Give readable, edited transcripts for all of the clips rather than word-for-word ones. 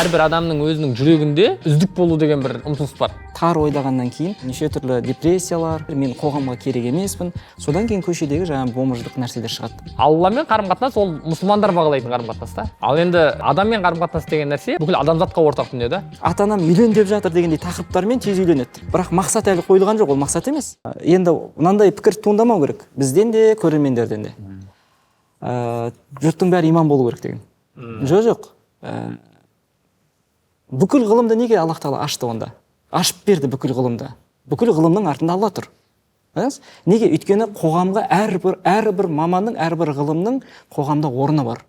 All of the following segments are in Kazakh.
Әрбір адамның өзінің жүрегінде үздік болу деген бір ұмтылыс бар. Тар ойлағаннан кейін неше түрлі депрессиялар, мен қоғамға керек емеспін, содан кейін көшедегі жаңағы бомждық нәрселер шығады. Алламен қарым қатынас ол мұсылмандар бағалайтын қарым қатынас та. Ал енді адаммен қарым қатынас деген нәрсе бүкіл адамзатқа ортақ дүние да. Ата анам үйлен деп жатыр дегендей тақырыптармен тез үйленеді, бірақ мақсат әлі қойылған жоқ, ол мақсат емес. Енді мынандай пікір туындамау керек бізден де, көрермендерден де: жұрттың бәрі имам болу керек деген. Жоқ, бүкіл ғылымды неге Аллах тағала ашты онда, ашып берді бүкіл ғылымды? Бүкіл ғылымның артында Алла тұр. Көрдіңіз? Неге? Өйткені қоғамға әрбір маманның, әрбір ғылымның қоғамда орны бар.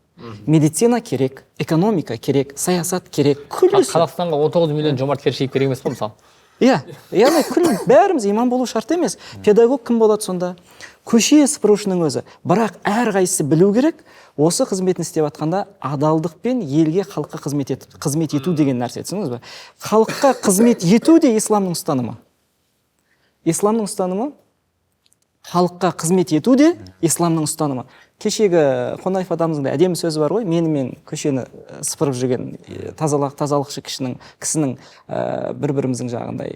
Медицина керек, экономика керек, саясат керек, күллісі. Қазақстанға 19 миллион Жомарт Кершиев керек емес қой, мысалы. Иә, яғни күл бәріміз имам болу шарт емес. Педагог кім болады сонда? Көше сыпырушының өзі. Бірақ әрқайсысы білу керек, осы қызметін істеп жатқанда адалдықпен елге, халыққа қызмет ету деген нәрсе, түсіндіңіз ба? Халыққа қызмет ету де исламның ұстанымы. Исламның ұстанымы, халыққа қызмет ету де исламның ұстанымы. Кешегі Қонаев атамыздың да әдемі сөзі бар ғой: менімен көшені сыпырып жүрген тазалықшы кісінің, бір біріміздің жаңағындай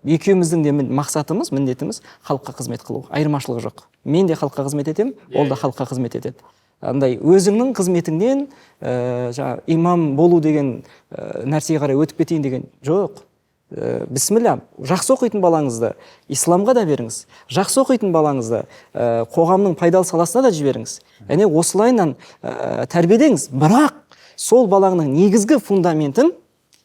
екеуміздің де мақсатымыз, міндетіміз халыққа қызмет қылу, айырмашылығы жоқ. Мен де халыққа қызмет етемін, ол да халыққа қызмет етеді. Андай өзіңнің қызметіңнен жаңағы имам болу деген нәрсеге қарай өтіп кетейін деген жоқ. Бісміллә, жақсы оқитын балаңызды исламға да беріңіз, жақсы оқитын балаңызды қоғамның пайдалы саласына да жіберіңіз, яғни осылайынан тәрбиелеңіз. Бірақ сол балаңның негізгі фундаментін,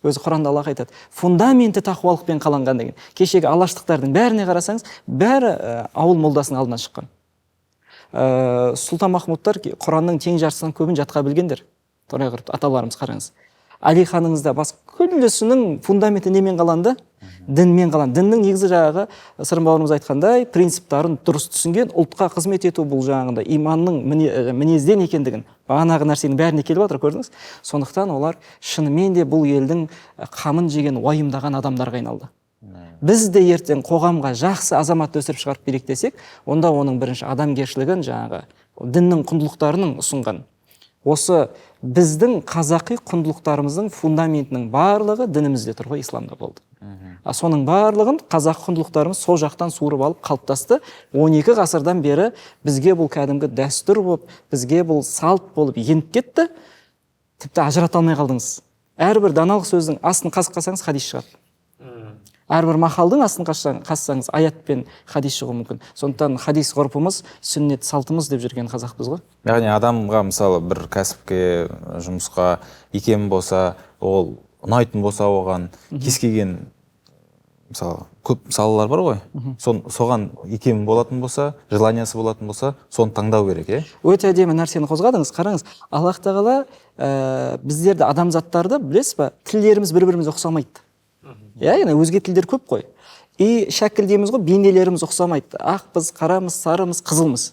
өзі Құранда Аллах айтады, фундаменті тақуалықпен қаланған деген. Кешегі алаштықтардың бәріне қарасаңыз, бәрі ауыл молдасының алдынан шыққан. Сұлтан Махмұдтар Құранның тең жартысынан көбін жатқа білгендер. Торай ғұрып аталарымыз, қараңыз, Али ханыңыз да, бас күллісінің фундаменті немен қаланды? Дінмен қаланды. Діннің негізі, жаңағы Сырым бауырымыз айтқандай, принциптарын дұрыс түсінген, ұлтқа қызмет ету бұл жаңағындай иманның мінезден екендігін, бағанағы нәрсенің бәріне келіп жатыр, көрдіңіз. Сондықтан олар шынымен де бұл елдің қамын жеген, уайымдаған адамдарға айналды. Біз де ертең қоғамға жақсы азамат өсіріп шығарып берейік десек, онда оның бірінші адамгершілігін, жаңағы діннің құндылықтарының ұсынған, осы біздің қазақи құндылықтарымыздың фундаментінің барлығы дінімізде тұр ғой, исламда болды. А соның барлығын қазақ құндылықтарымыз сол жақтан суырып алып қалыптасты. 12 ғасырдан бері бізге бұл кәдімгі дәстүр болып, бізге бұл салт болып еніп кетті. Тіпті ажырата алмай қалдыңыз. Әрбір даналық сөздің астын қазып қалсаңыз, хадис шығады, әрбір мақалдың астын қазсаңыз, аят пен хадис шығуы мүмкін. Сондықтан хадис ғұрпымыз, сүннет салтымыз деп жүрген қазақпыз ғой. Яғни адамға, мысалы, бір кәсіпке, жұмысқа икем болса, ол ұнайтын болса, оған кез келген, мысалы, көп салалар бар ғой, соған икем болатын болса, желаниясы болатын болса, соны таңдау керек, иә? Өте әдемі нәрсені қозғадыңыз. Қараңыз, Аллах тағала біздерді, адамзаттарды, білесіз ба, тілдеріміз бір бірімізге ұқсамайды, иә. Яғни өзге тілдер көп қой, и шәкіл дейміз ғой, бейнелеріміз ұқсамайды: ақпыз, қарамыз, сарымыз, қызылмыз.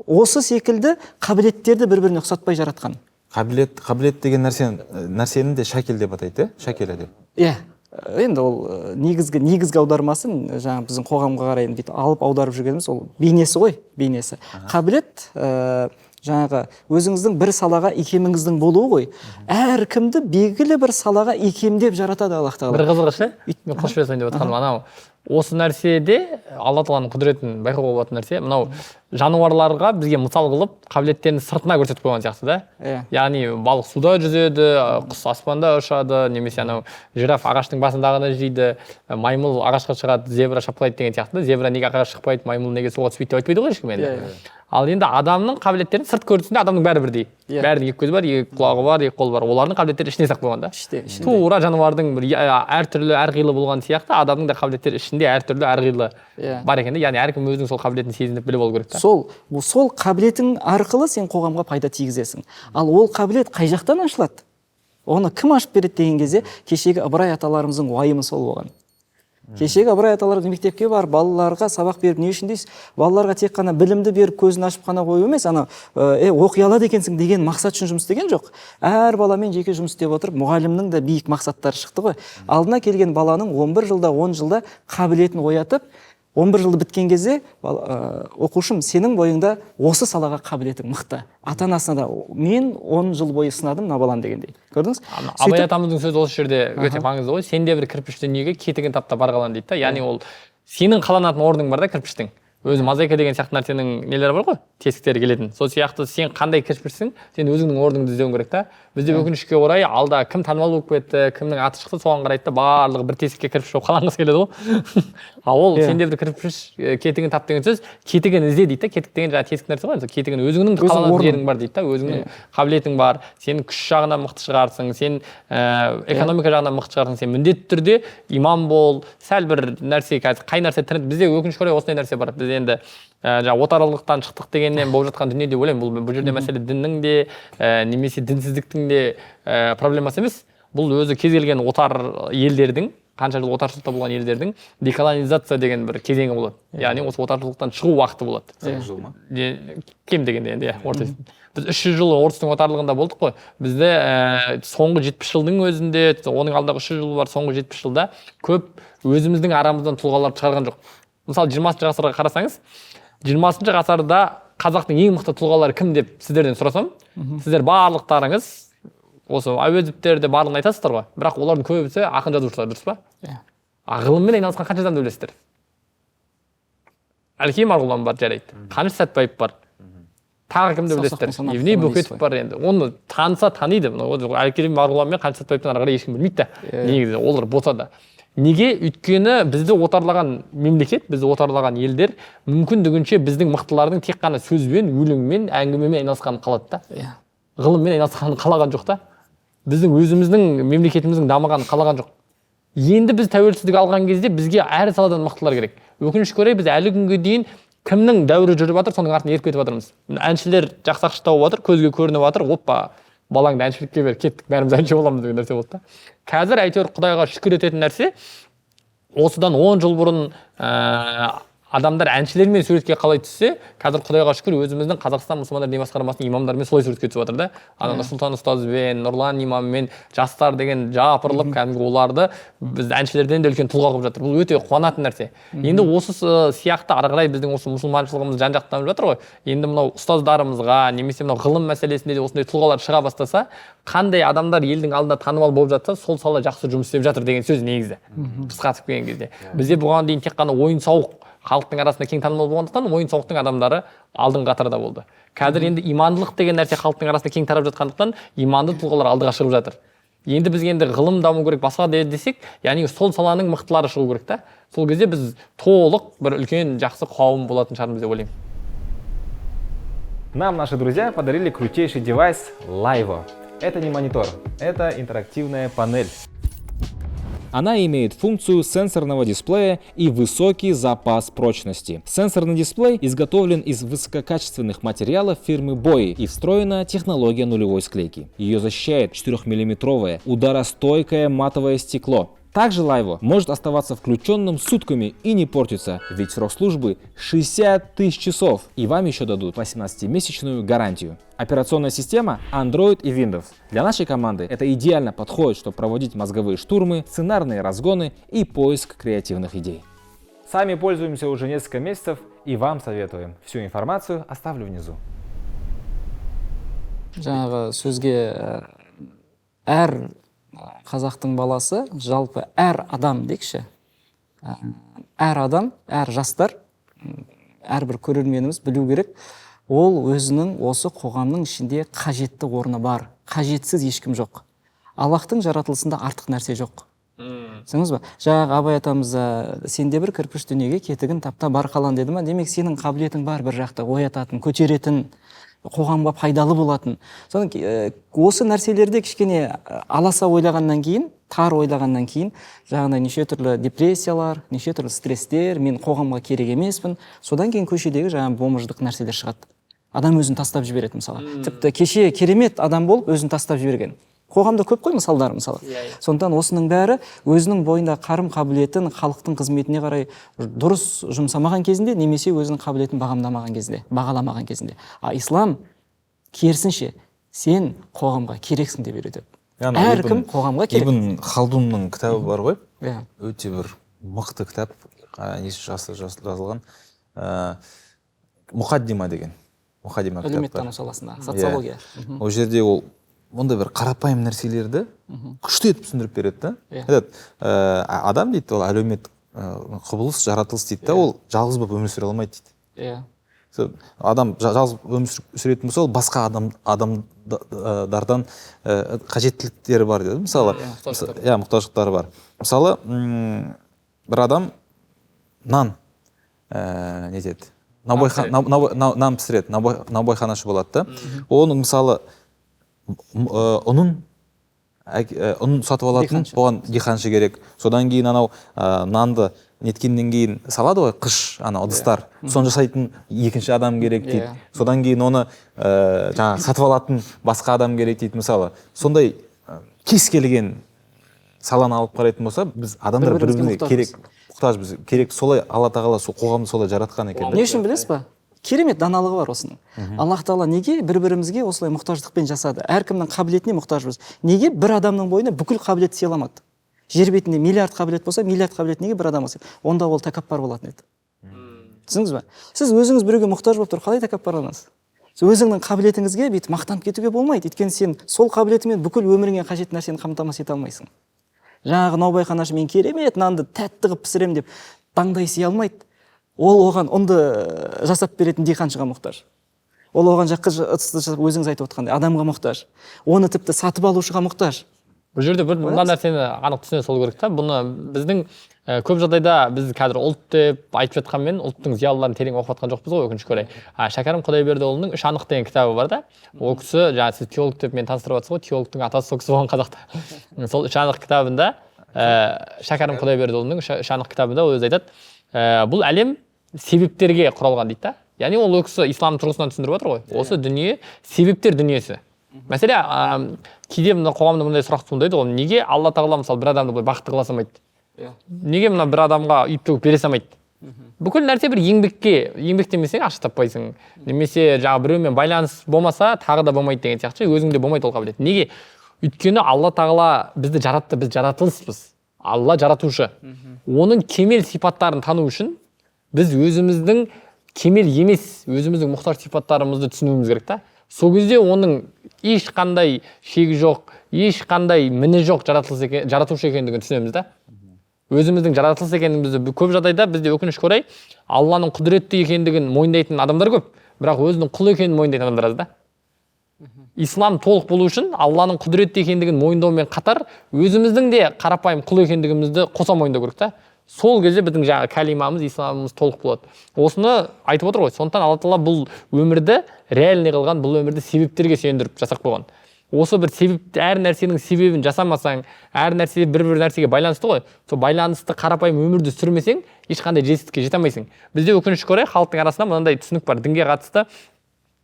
Осы секілді қабілеттерді бір біріне ұқсатпай жаратқан. Қабілет деген нәрсені де шәкел деп атайды, иә, шәкелі деп. Иә, енді ол негізгі аудармасын жаңағы біздің қоғамға қарай бүйтіп алып аударып жүргеніміз, ол бейнесі ғой, бейнесі. Қабілет жаңағы өзіңіздің бір салаға икеміңіздің болуы ғой. Әркімді белгілі бір салаға икемдеп жаратады Аллах тағала. Бір қызығы ше, мен қосып жіберсем деп жатқаным, анау осы нәрседе Алла тағаланың құдіретін байқауға болатын нәрсе: мынау жануарларға бізге мысал қылып, қабілеттерін сыртына көрсетіп қойған сияқты да. Яғни балық суда жүзеді, құс аспанда ұшады, немесе анау жираф ағаштың басындағыны жейді, маймыл ағашқа шығады, зебра шапқылайды деген сияқты да. Зебра неге ағашқа шықпайды, маймыл неге суға түспейді деп айтпайды ғой ешкім енді. Иә, иә. Ал енді адамның қабілеттерін сырт көрінісінде адамның бәрі бірдей. Бәрінің екі көзі бар, екі құлағы бар, екі қолы бар. Олардың қабілеттері ішіне салып қойған да. Іште, ішінде. Тура жануардың бір әртүрлі, әрқилы болған сияқты, адамның да қабілеттері ішінде әртүрлі, әрқилы бар екен да. Яғни әркім өзінің сол қабілетін сезініп, біліп алу керек та. Сол қабілетің арқылы сен қоғамға пайда тигізесің. Ал ол қабілет қай жақтан ашылады, оны кім ашып береді деген кезде, кешегі Ыбырай аталарымыздың уайымы сол болған. Кешегі Ыбырай аталарымыз мектепке барып, балаларға сабақ беріп, не үшін дейсіз, балаларға тек қана білімді беріп, көзін ашып қана қою емес, ана оқи алады екенсің деген мақсат үшін жұмыс істеген жоқ. Әр баламен жеке жұмыс істеп отырып, мұғалімнің де биік мақсаттары шықты ғой. Алдына келген баланың 11 жылда, 10 жылда қабілетін оятып, 11 жылды біткен кезде оқушым, сенің бойыңда осы салаға қабілетің мықты. Ата-анасына да мен 10 жыл бойы сынадым мына баланы дегендей. Көрдіңіз? Абай атамыздың сөзі осы жерде өте маңызды ғой. Сен де бір кірпіш дүниеге кетігін тап та бар қалан дейді да. Яғни ол сенің қаланатын орның бар да кірпіштің. Өзі мозаика деген сияқты нәрсенің нелері бар ғой, тесіктері келетін. Сол сияқты сен қандай кірпішсің, сен өзіңнің орныңды іздеуің керек та. Бізде өкінішке орай алда кім танымал болып кетті, кімнің аты шықты, соған қарайды да, барлығы бір тесікке кірпіш болып қаланғысы келеді ғой. Ал ол сенде бір кірпіш кетігін тап деген сөз, кетігін ізде дейді да. Кетік деген жаңағы тесік нәрсе ғой, сол кетігін өзіңнің қаланатын жерің бар дейді да, өзіңнің қабілетің бар, сен күш жағынан мықты шығарсың, сен экономика жағынан мықты шығарсың, сен міндетті түрде имам бол, сәл бір нәрсе қазір қай нәрсе тренд, бізде өкінішке орай осындай нәрсе бар. Біз енді жаңағы отарлықтан шықтық дегеннен болып жатқан дүние деп ойлаймын. Бұл жерде мәселе діннің де немесе дінсіздіктің де проблемасы емес. Бұл өзі кез келген отар елдердің, қанша жыл отаршылықта болған елдердің деколонизация деген бір кезеңі болады. Яғни осы отаршылықтан шығу уақыты болады. 40 жыл ма? Кем дегенде енді, иә, орта есеппен. Біз 300 жыл орыстың отарлығында болдық қой. Бізде соңғы 70 жылдың өзінде, оның алдындағы 300 жыл бар, соңғы 70 жылда көп өзіміздің арамыздан тұлғалар шығарған жоқ. Мысалы, 20 ғасырға қарасаңыз, 20 ғасырда қазақтың ең мықты тұлғалары кім деп сіздерден сұрасам, сіздер барлықтарыңыз осы Әуезовтерді барлығын айтасыздар ғой. Бірақ олардың көбісі ақын жазушылар, дұрыс па? Иә. А ғылыммен айналысқан қанша адамды білесіздер? Әлкей Марғұлан бар, жарайды. Қаныш Сәтбаев бар. Тағы кімді білесіздер? Евней Бөкетов бар енді. Оны таныса таниды. Әлкей Марғұлан мен Қаныш Сәтбаевтан ары қарай ешкім білмейді да. Негізі олар болса да. Неге? Өйткені бізді отарлаған мемлекет, бізді отарлаған елдер мүмкіндігінше біздің мықтылардың тек қана сөзбен, өлеңмен, әңгімемен айналысқанын қалады да. Ғылыммен айналысқанын қалаған жоқ та. Біздің өзіміздің мемлекетіміздің дамығанын қалаған жоқ. Енді біз тәуелсіздік алған кезде бізге әр саладан мықтылар керек. Өкінішке орай біз әлі күнге дейін кімнің дәуірі жүріп жатыр, соның артынан еріп кетіп жатырмыз. Әншілер жақсы ақша тауып жатыр, көзге көрініп жатыр, оппа, балаңды әншілікке бер, кеттік, бәріміз әнші боламыз деген нәрсе болды да. Қазір әйтеуір Құдайға шүкір ететін нәрсе, осыдан 10 жыл бұрын адамдар әншілермен суретке қалай түссе, қазір Құдайға шүкір өзіміздің Қазақстан мұсылмандар діни басқармасының имамдарымен солай суретке түсіп жатыр да. Ана Нұрсұлтан ұстазбен, Нұрлан имаммен жастар деген жапырылып, кәдімгі оларды біз әншілерден де үлкен тұлға қылып жатыр. Бұл өте қуанатын нәрсе. Енді осы сияқты ары қарай біздің осы мұсылманшылығымыз жан-жақты дамып жатыр ғой. Енді мынау ұстаздарымызға немесе мынау ғылым мәселесінде де осындай тұлғалар шыға бастаса, қандай адамдар елдің алдында танымал болып жатса, сол сала жақсы жұмыс істеп жатыр деген сөз негізі. Қысқартып келген кезде. Бізде бұған дейін тек қана ойын-сауық халықтың арасында кең танымал болғандықтан ойын-сауықтың адамдары алдыңғы қатарда болды. Қазір енді имандылық деген нәрсе халықтың арасында кең тарап жатқандықтан иманды тұлғалар алдыға шығып жатыр. Енді бізге енді ғылым даму керек, басқа десек, яғни сол саланың мықтылары шығу керек та. Сол кезде біз толық бір үлкен жақсы қауым болатын шығармыз деп ойлаймын. Нам наши друзья подарили крутейший девайс Laivo. Это не монитор, это интерактивная панель. Она имеет функцию сенсорного дисплея и высокий запас прочности. Сенсорный дисплей изготовлен из высококачественных материалов фирмы Boyi и встроена технология нулевой склейки. Ее защищает 4-миллиметровое ударостойкое матовое стекло. Также Laivo может оставаться включенным сутками и не портиться, ведь срок службы 60 тысяч часов, и вам еще дадут 18-месячную гарантию. Операционная система Android и Windows. Для нашей команды это идеально подходит, чтобы проводить мозговые штурмы, сценарные разгоны и поиск креативных идей. Сами пользуемся уже несколько месяцев и вам советуем. Всю информацию оставлю внизу. Жаңағы сөзге әр қазақтың баласы, жалпы әр адам дейікші, әр адам, әр жастар, әрбір көрерменіміз білу керек, ол өзінің осы қоғамның ішінде қажетті орны бар, қажетсіз ешкім жоқ. Аллахтың жаратылысында артық нәрсе жоқ. Түсіндіңіз ба? Жаңағы Абай атамыз сенде бір кірпіш дүниеге кетігін тапта бар қалан деді ма? Демек, сенің қабілетің бар бір жақта оятатын, көтеретін, қоғамға пайдалы болатын. Содан осы нәрселерде кішкене аласа ойлағаннан кейін, тар ойлағаннан кейін, жаңағыдай неше түрлі депрессиялар, неше түрлі стресстер, мен қоғамға керек емеспін. Содан кейін көшедегі жаңағы бомждық нәрселер шығады. Адам өзін тастап жібереді мысалы. Тіпті кеше керемет адам болып өзін тастап жіберген. Қоғамда көп қой мысалдар мысалы. Сондықтан осының бәрі өзінің бойында қарым қабілетін халықтың қызметіне қарай дұрыс жұмсамаған кезінде, немесе өзінің қабілетін бағамдамаған кезінде, бағаламаған кезінде. А ислам керісінше, сен қоғамға керексің деп үйретеді. Әркім қоғамға керек. Ибн Халдунның кітабы бар ғой. Өте бір мықты кітап. Неше жазылған Мұқаддима деген, Мұқаддима кітап бар. Әлеуметтану саласында, социология. Иә. Ол жерде ол ондай бір қарапайым нәрселерді күшті етіп түсіндіріп береді да. Айтады, адам дейді, ол әлеуметтік құбылыс, жаратылыс дейді да, ол жалғыз болып өмір сүре алмайды дейді. Сол адам жалғыз өмір сүретін болса, ол басқа адамдардан қажеттіліктері бар дейді. Мысалы, Мұқтаждықтары. Иә, мұқтаждықтары бар. Мысалы, бір адам нан не етеді? Нан пісіреді, наубайханашы болады да. Оның мысалы ұнын ұн сатып алатын Диқаншы. Оған диқаншы керек. Содан кейін анау нанды неткеннен кейін салады ғой қыш, ана ыдыстар. Соны жасайтын екінші адам керек дейді. Содан кейін оны жаңағы сатып алатын басқа адам керек дейді мысалы. Сондай кез келген саланы алып қарайтын болса, біз адамдар бір-бірімізге бір-бірімізге мұқтажбыз. Керек, мұқтажбыз, керек. Солай Алла тағала сол қоғамды солай жаратқан екен. Не үшін білесіз ба? Керемет даналығы бар осының. Аллах тағала неге бір бірімізге осылай мұқтаждықпен жасады? Әркімнің қабілетіне мұқтажбыз. Неге бір адамның бойына бүкіл қабілет сыйламады? Жер бетінде миллиард қабілет болса, миллиард қабілет неге бір адамға сыймады? Онда ол тәкаппар болатын еді. Түсіндіңіз ба? Сіз өзіңіз біреуге мұқтаж болып тұрып қалай тәкаппар аласыз? Сіз өзіңнің қабілетіңізге бүйтіп мақтанып кетуге болмайды. Өйткені сен сол қабілетіңмен бүкіл өміріңе қажетті нәрсені қамтамасыз ете алмайсың. Жаңағы наубайханашы мен керемет нанды тәтті қылып пісіремін деп таңдай сый алмайды. Ол оған ұнды жасап беретін диқаншыға мұқтаж. Ол оған жаққа ыдысты жасап, өзіңіз айтып отқандай, адамға мұқтаж. Оны тіпті сатып алушыға мұқтаж. Бұл жерде бір мына нәрсені анық түсіне салу керек та. Бұны біздің көп жағдайда біз қазір ұлт деп айтып жатқанмен, ұлттың зиялыларын терең оқып жатқан жоқпыз ғой, өкінішке орай. Шәкәрім Құдайбердіұлының «Үш анық» деген кітабы бар да. Ол кісі, жаңа сіз теолог деп мені таныстырып жатсыз ғой, теологтың атасы сол кісі болған қазақта. Сол «Үш анық» кітабында, Шәкәрім Құдайбердіұлының «Үш анық» кітабында ол өзі айтады, бұл әлем себептерге құралған дейді да. Яғни ол кісі ислам тұрғысынан түсіндіріп жатыр ғой. Осы дүние себептер дүниесі. Мәселе, кейде мына қоғамда мындай сұрақ туындайды ғой: неге Алла тағала мысалы бір адамды былай бақытты қыла салмайды? Неге мына бір адамға үйіп төгіп бере салмайды? Бүкіл нәрсе бір еңбекке, еңбектенбесең ақша таппайсың, немесе жаңағы біреумен байланыс болмаса тағы да болмайды деген сияқты, өзіңде болмайды ол қабілет. Неге? Өйткені Алла тағала бізді жаратты, біз жаратылыспыз. Алла жаратушы. Оның кемел сипаттарын тану үшін біз өзіміздің кемел емес, өзіміздің мұқтаж сипаттарымызды түсінуіміз керек та. Сол кезде оның ешқандай шегі жоқ, ешқандай міні жоқ жаратылыс екен, жаратушы екендігін түсінеміз да. Өзіміздің жаратылыс екенімізді көп жағдайда бізде, өкінішке орай, Алланың құдіретті екендігін мойындайтын адамдар көп, бірақ өзінің құл екенін мойындайтын адамдар аз да. Ислам толық болу үшін Алланың құдіретті екендігін мойындаумен қатар өзіміздің де қарапайым құл екендігімізді қоса мойындау керек та. Сол кезде біздің жаңағы кәлимамыз, исламымыз толық болады. Осыны айтып отыр ғой. Сондықтан Алла тағала бұл өмірді реальный қылған, бұл өмірді себептерге сүйендіріп жасап қойған. Осы бір себеп, әр нәрсенің себебін жасамасаң, әр нәрсе бір бір нәрсеге байланысты ғой. Сол байланысты қарапайым өмірді сүрмесең, ешқандай жетістікке жете алмайсың. Бізде, өкінішке орай, халықтың арасында мынандай түсінік бар дінге қатысты.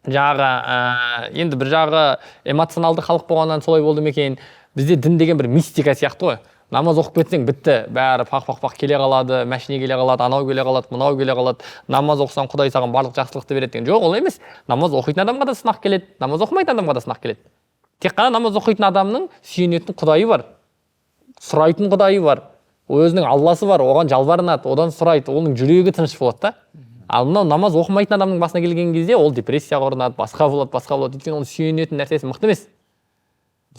Жаңағы енді бір жағы эмоционалды халық болғаннан солай болды ма екен, бізде дін деген бір мистика сияқты ғой. Намаз оқып кетсең, бітті, бәрі пақ пақ пақ келе қалады, машине келе қалады, анау келе қалады, мынау келе қалады, намаз оқысаң, Құдай саған барлық жақсылықты береді деген. Жоқ, ол емес. Намаз оқитын адамға да сынақ келеді, намаз оқымайтын адамға да сынақ келеді. Тек қана намаз оқитын адамның сүйенетін құдайы бар, сұрайтын құдайы бар, өзінің Алласы бар, оған жалбарынады, одан сұрайды, оның жүрегі тыныш болады да. Ал мынау намаз оқымайтын адамның басына келген кезде ол депрессияға ұрынады, басқа болады, басқа болады, өйткені оның сүйенетін нәрсесі мықты емес.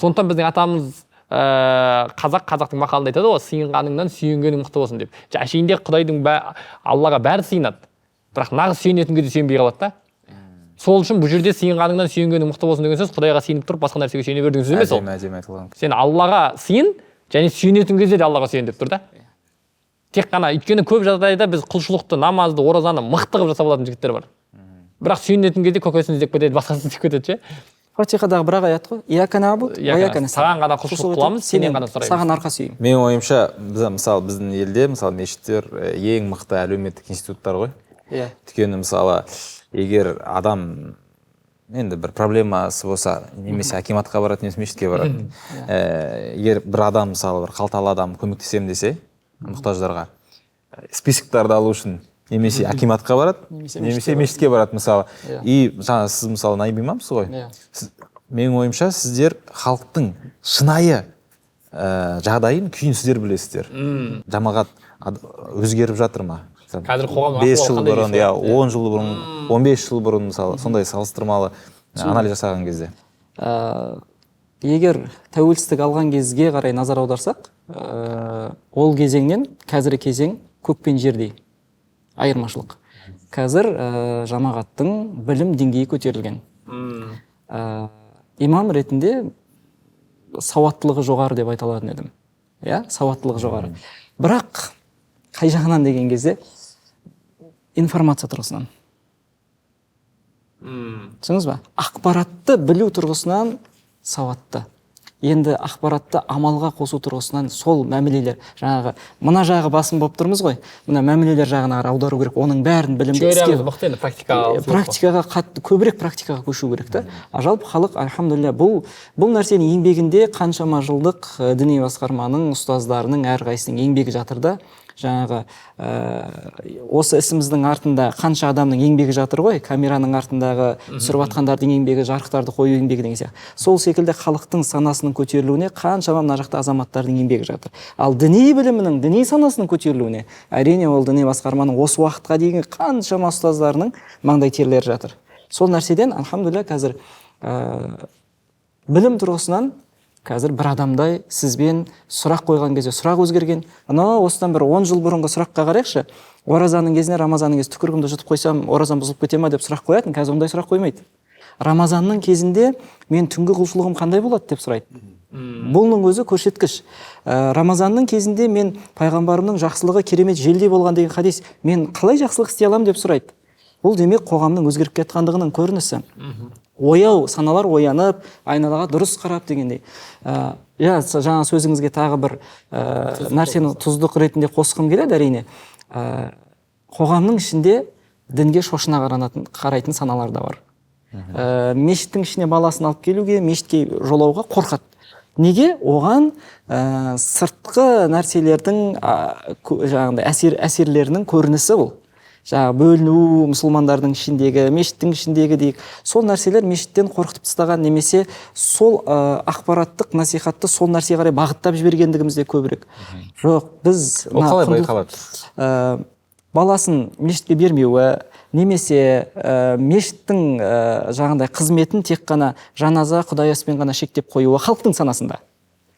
Сондықтан біздің атамыз, қазақ, қазақтың мақалында айтады ғой: «Сыйынғаныңнан сүйенгенің мықты болсын», — деп. Әшейінде құдайдың Аллаға бәрі сыйынады, бірақ нағыз сүйенетін кезде сүйенбей қалады да. Сол үшін бұл жерде «сыйынғаныңнан сүйенгенің мықты болсын» деген сөз құдайға сыйынып тұрып басқа нәрсеге сүйене бер деген сөз емес ол. Әдемі, әдемі айтылған. Сен Аллаға сыйын және сүйенетін кезде де Аллаға сүйен деп тұр да. Тек қана, өйткені көп жағдайда біз құлшылықты, намазды, оразаны мықты қылып жасап алатын жігіттер бар, бірақ сүйенетін кезде көкесін іздеп кетеді, басқасын іздеп кетеді ше. Фатихадағы бір ақ аят қой: «Ияка набуд уа Ияка ияка саған ғана құлшылық Құлшылық қыламыз, етемін, сенен ғана сұраймыз. Саған арқа сүйеймін. Менің ойымша, біз, мысалы, біздің елде, мысалы, мешіттер ең мықты әлеуметтік институттар ғой. Өйткені, мысалы, егер адам енді бір проблемасы болса, немесе акиматқа барады, немесе мешітке барады. Егер бір адам, мысалы, бір қалталы адам көмектесемін десе мұқтаждарға, списоктарды алу үшін немесе акиматқа барады, немесе немесе мешітке барады, мысалы. И жаңа сіз, мысалы, наиб имамсыз ғой. Иә. Менің ойымша, сіздер халықтың шынайы жағдайын, күйін сіздер білесіздер. Жамағат Өзгеріп жатыр ма? Қазір қоғам 5 жыл бұрын, иә, 10 жыл бұрын, 15 жыл бұрын, мысалы, сондай салыстырмалы анализ жасаған кезде. Егер тәуелсіздік алған кезге қарай назар аударсақ, ол кезеңнен қазіргі кезең көк пен жердей айырмашылық. Қазір жамағаттың білім деңгейі көтерілген. Имам ретінде сауаттылығы жоғары деп айта алатын едім. Иә, сауаттылығы жоғары. Бірақ қай жағынан деген кезде, информация тұрғысынан. Түсіндіңіз ба? Ақпаратты білу тұрғысынан сауатты. Енді ақпаратты амалға қосу тұрғысынан сол мәмілелер, жаңағы мына жағы басым болып тұрмыз ғой, мына мәмілелер жағына қарай аудару керек, оның бәрін білімді іске мықты енді практикаға практикаға қатты көбірек практикаға көшу керек та. А жалпы халық, альхамдулилля, бұл нәрсенің еңбегінде қаншама жылдық діни басқарманың ұстаздарының әрқайсысының еңбегі жатыр да. Жаңағы осы ісіміздің артында қанша адамның еңбегі жатыр ғой, камераның артындағы түсіріп жатқандардың еңбегі, жарықтарды қою еңбегі деген сияқты. Сол секілді халықтың санасының көтерілуіне қаншама мына жақта азаматтардың еңбегі жатыр. Ал діни білімінің, діни санасының көтерілуіне, әрине, ол діни басқарманың осы уақытқа дейінгі қаншама ұстаздарының маңдай терлері жатыр. Сол нәрседен, альхамдулилля, қазір білім тұрғысынан қазір бір адамдай сізбен сұрақ қойған кезде сұрақ өзгерген. Анау осыдан бір 10 жыл бұрынғы сұраққа қарайықшы. Оразаның кезінде, Рамазанның кезінде түкірігімді жұтып қойсам, оразам бұзылып кете ма деп сұрақ қоятын, қазір ондай сұрақ қоймайды. Рамазанның кезінде мен түнгі құлшылығым қандай болады деп сұрайды. Бұның өзі көрсеткіш. Рамазанның кезінде мен пайғамбарымның жақсылығы керемет желдей болған деген хадис, мен қалай жақсылық істей аламын деп сұрайды. Бұл демек қоғамның өзгеріп кеткендігінің көрінісі. Ояу саналар оянып, айналаға дұрыс қарап дегендей. Иә, жаңа сөзіңізге тағы бір нәрсені тұздық ретінде қосқым келеді, әрине. Қоғамның ішінде дінге шошына қарайтын саналар да бар. Мешіттің ішіне баласын алып келуге, мешітке жолауға қорқады. Неге? Оған сыртқы нәрселердің жаңағындай әсерлерінің көрінісі бұл. Жаңағы бөліну мұсылмандардың ішіндегі, мешіттің ішіндегі дейік. Сол нәрселер мешіттен қорқытып тастаған, немесе сол ақпараттық насихатты сол нәрсеге қарай бағыттап жібергендігіміз де көбірек. Жоқ, біз Ол қалай байқалады? Баласын мешітке бермеуі, немесе мешіттің жаңағындай қызметін тек қана жаназа, құдай аспен ғана шектеп қоюы халықтың санасында.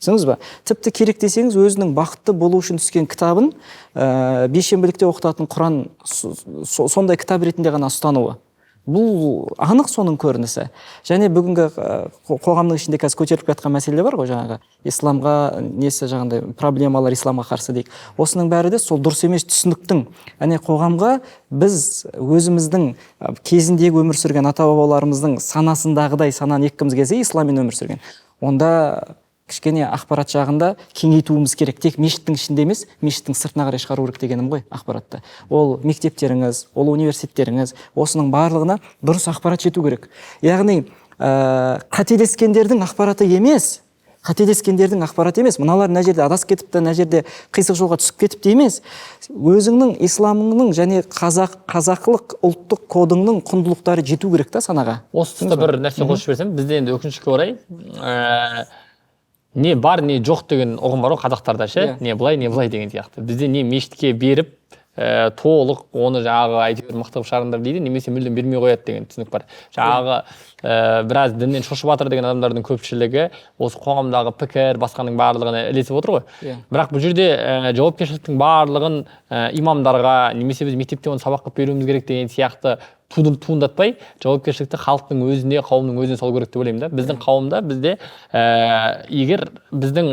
Түсіндіңіз ба? Тіпті керек десеңіз, өзінің бақытты болу үшін түскен кітабын бейшенбілікте оқытатын Құран сондай кітап ретінде ғана ұстануы. Бұл анық соның көрінісі. Және бүгінгі қоғамның ішінде қазір көтеріліп жатқан мәселе бар ғой, жаңағы исламға несі, жаңағындай проблемалар исламға қарсы дейік. Осының бәрі де сол дұрыс емес түсініктің. Әне қоғамға біз өзіміздің кезіндегі өмір сүрген ата-бабаларымыздың санасындағыдай сананы еккіміз келсе, исламмен өмір сүрген, онда кішкене ақпарат жағында кеңейтуіміз керек. Тек мешіттің ішінде емес, мешіттің сыртына қарай шығару керек дегенім ғой ақпаратты. Ол мектептеріңіз, ол университеттеріңіз, осының барлығына дұрыс ақпарат жету керек. Яғни, қателескендердің ақпараты емес, қателескендердің ақпараты емес. Мыналар мына жерде адасып кетіпті, мына жерде қисық жолға түсіп кетіпті емес. Өзіңнің исламыңның және қазақылық ұлттық кодыңның құндылықтары жету керек та санаға. Осы тұста бір нәрсе қосып жіберсем, бізде енді өкінішке орай, не бар, не жоқ деген ұғым бар ғой қазақтарда ше, не былай, не былай деген сияқты. Бізде не мешітке беріп, толық оны жаңағы әйтеуір мықты қылып шығарыңдар дейді, немесе мүлдем бермей қояды деген түсінік бар. Жаңағы біраз діннен шошып жатыр деген адамдардың көпшілігі осы қоғамдағы пікір, басқаның барлығына ілесіп отыр ғой. Бірақ бұл жерде жауапкершіліктің барлығын имамдарға, немесе біз мектепте оны сабақ қылып беруіміз керек деген сияқты туындатпай, жауапкершілікті халықтың өзіне, қауымның өзіне салу керек деп ойлаймын да. Біздің қауымда, бізде, егер біздің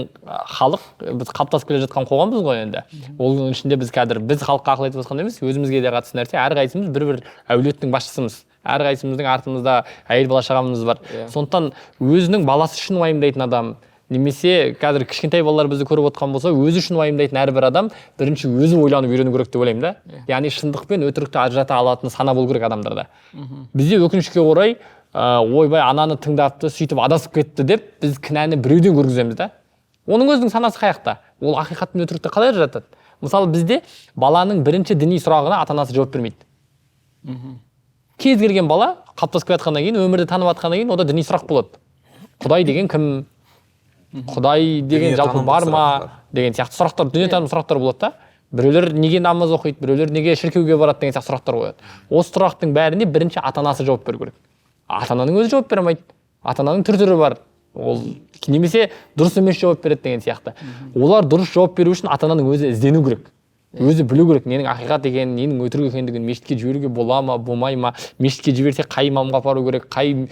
халық, біз қалыптасып келе жатқан қоғамбыз ғой енді. Оның ішінде біз қазір, біз халыққа ақыл айтып жатқан емес, өзімізге де қатысты нәрсе, әрқайсымыз бір-бір әулеттің басшысымыз. Әрқайсымыздың артымызда әйел бала шағамыз бар. Сондықтан өзінің баласы үшін уайымдайтын адам, немесе қазір кішкентай балалар бізді көріп отқан болса, өзі үшін уайымдайтын әрбір адам бірінші өзі ойланып үйрену керек деп ойлаймын да. Яғни шындық пен өтірікті ажырата алатын сана болу керек адамдарда. Бізде өкінішке орай, ойбай ананы тыңдапты, сөйтіп адасып кетті деп біз кінәні біреуден көргіземіз да. Оның өзінің санасы қаяқта? Ол ақиқат пен өтірікті қалай ажыратады? Мысалы, бізде баланың бірінші діни сұрағына ата-анасы жауап бермейді. Кез келген бала қалыптасып келе жатқаннан кейін, өмірді танып жатқаннан кейін, онда діни сұрақ болады. Құдай деген кім? Құдай деген жалпы бар ма деген сияқты сұрақтар, дүниетаным сұрақтар болады да. Біреулер неге намаз оқиды, біреулер неге шіркеуге барады деген сияқты сұрақтар қояды. Осы сұрақтың бәріне бірінші ата-анасы жауап беру керек. Ата-ананың өзі жауап бере алмайды. Ата-ананың түр-түрі бар. Ол немесе дұрыс емес жауап береді деген сияқты. Олар дұрыс жауап беру үшін ата-ананың өзі іздену керек. Өзі білу керек, ненің ақиқат екенін, ненің өтірік екендігін, мешітке жіберуге бола ма, болмай ма, мешітке жіберсе қай имамға апару керек, қай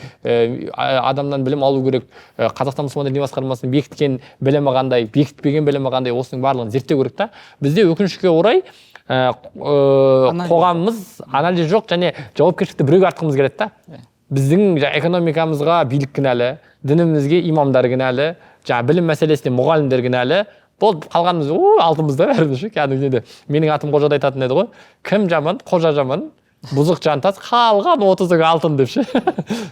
адамнан білім алу керек, Қазақстан мұсылмандар діни басқармасының бекіткен білімі қандай, бекітпеген білімі қандай, осының барлығын зерттеу керек та. Бізде өкінішке орай қоғамымыз анализ жоқ және жауапкершілікті біреуге артқымыз келеді да. Біздің экономикамызға билік кінәлі, дінімізге имамдар кінәлі, білім мәселесіне мұғалімдер кінәлі. Болды, қалғанымыз алтынбыз да бәріміз ше, кәдімгі менің атым Қожа да айтатын еді ғой. Кім жаман? Қожа жаман, бұзық жантас, қалған 30-ың алтын деп ше.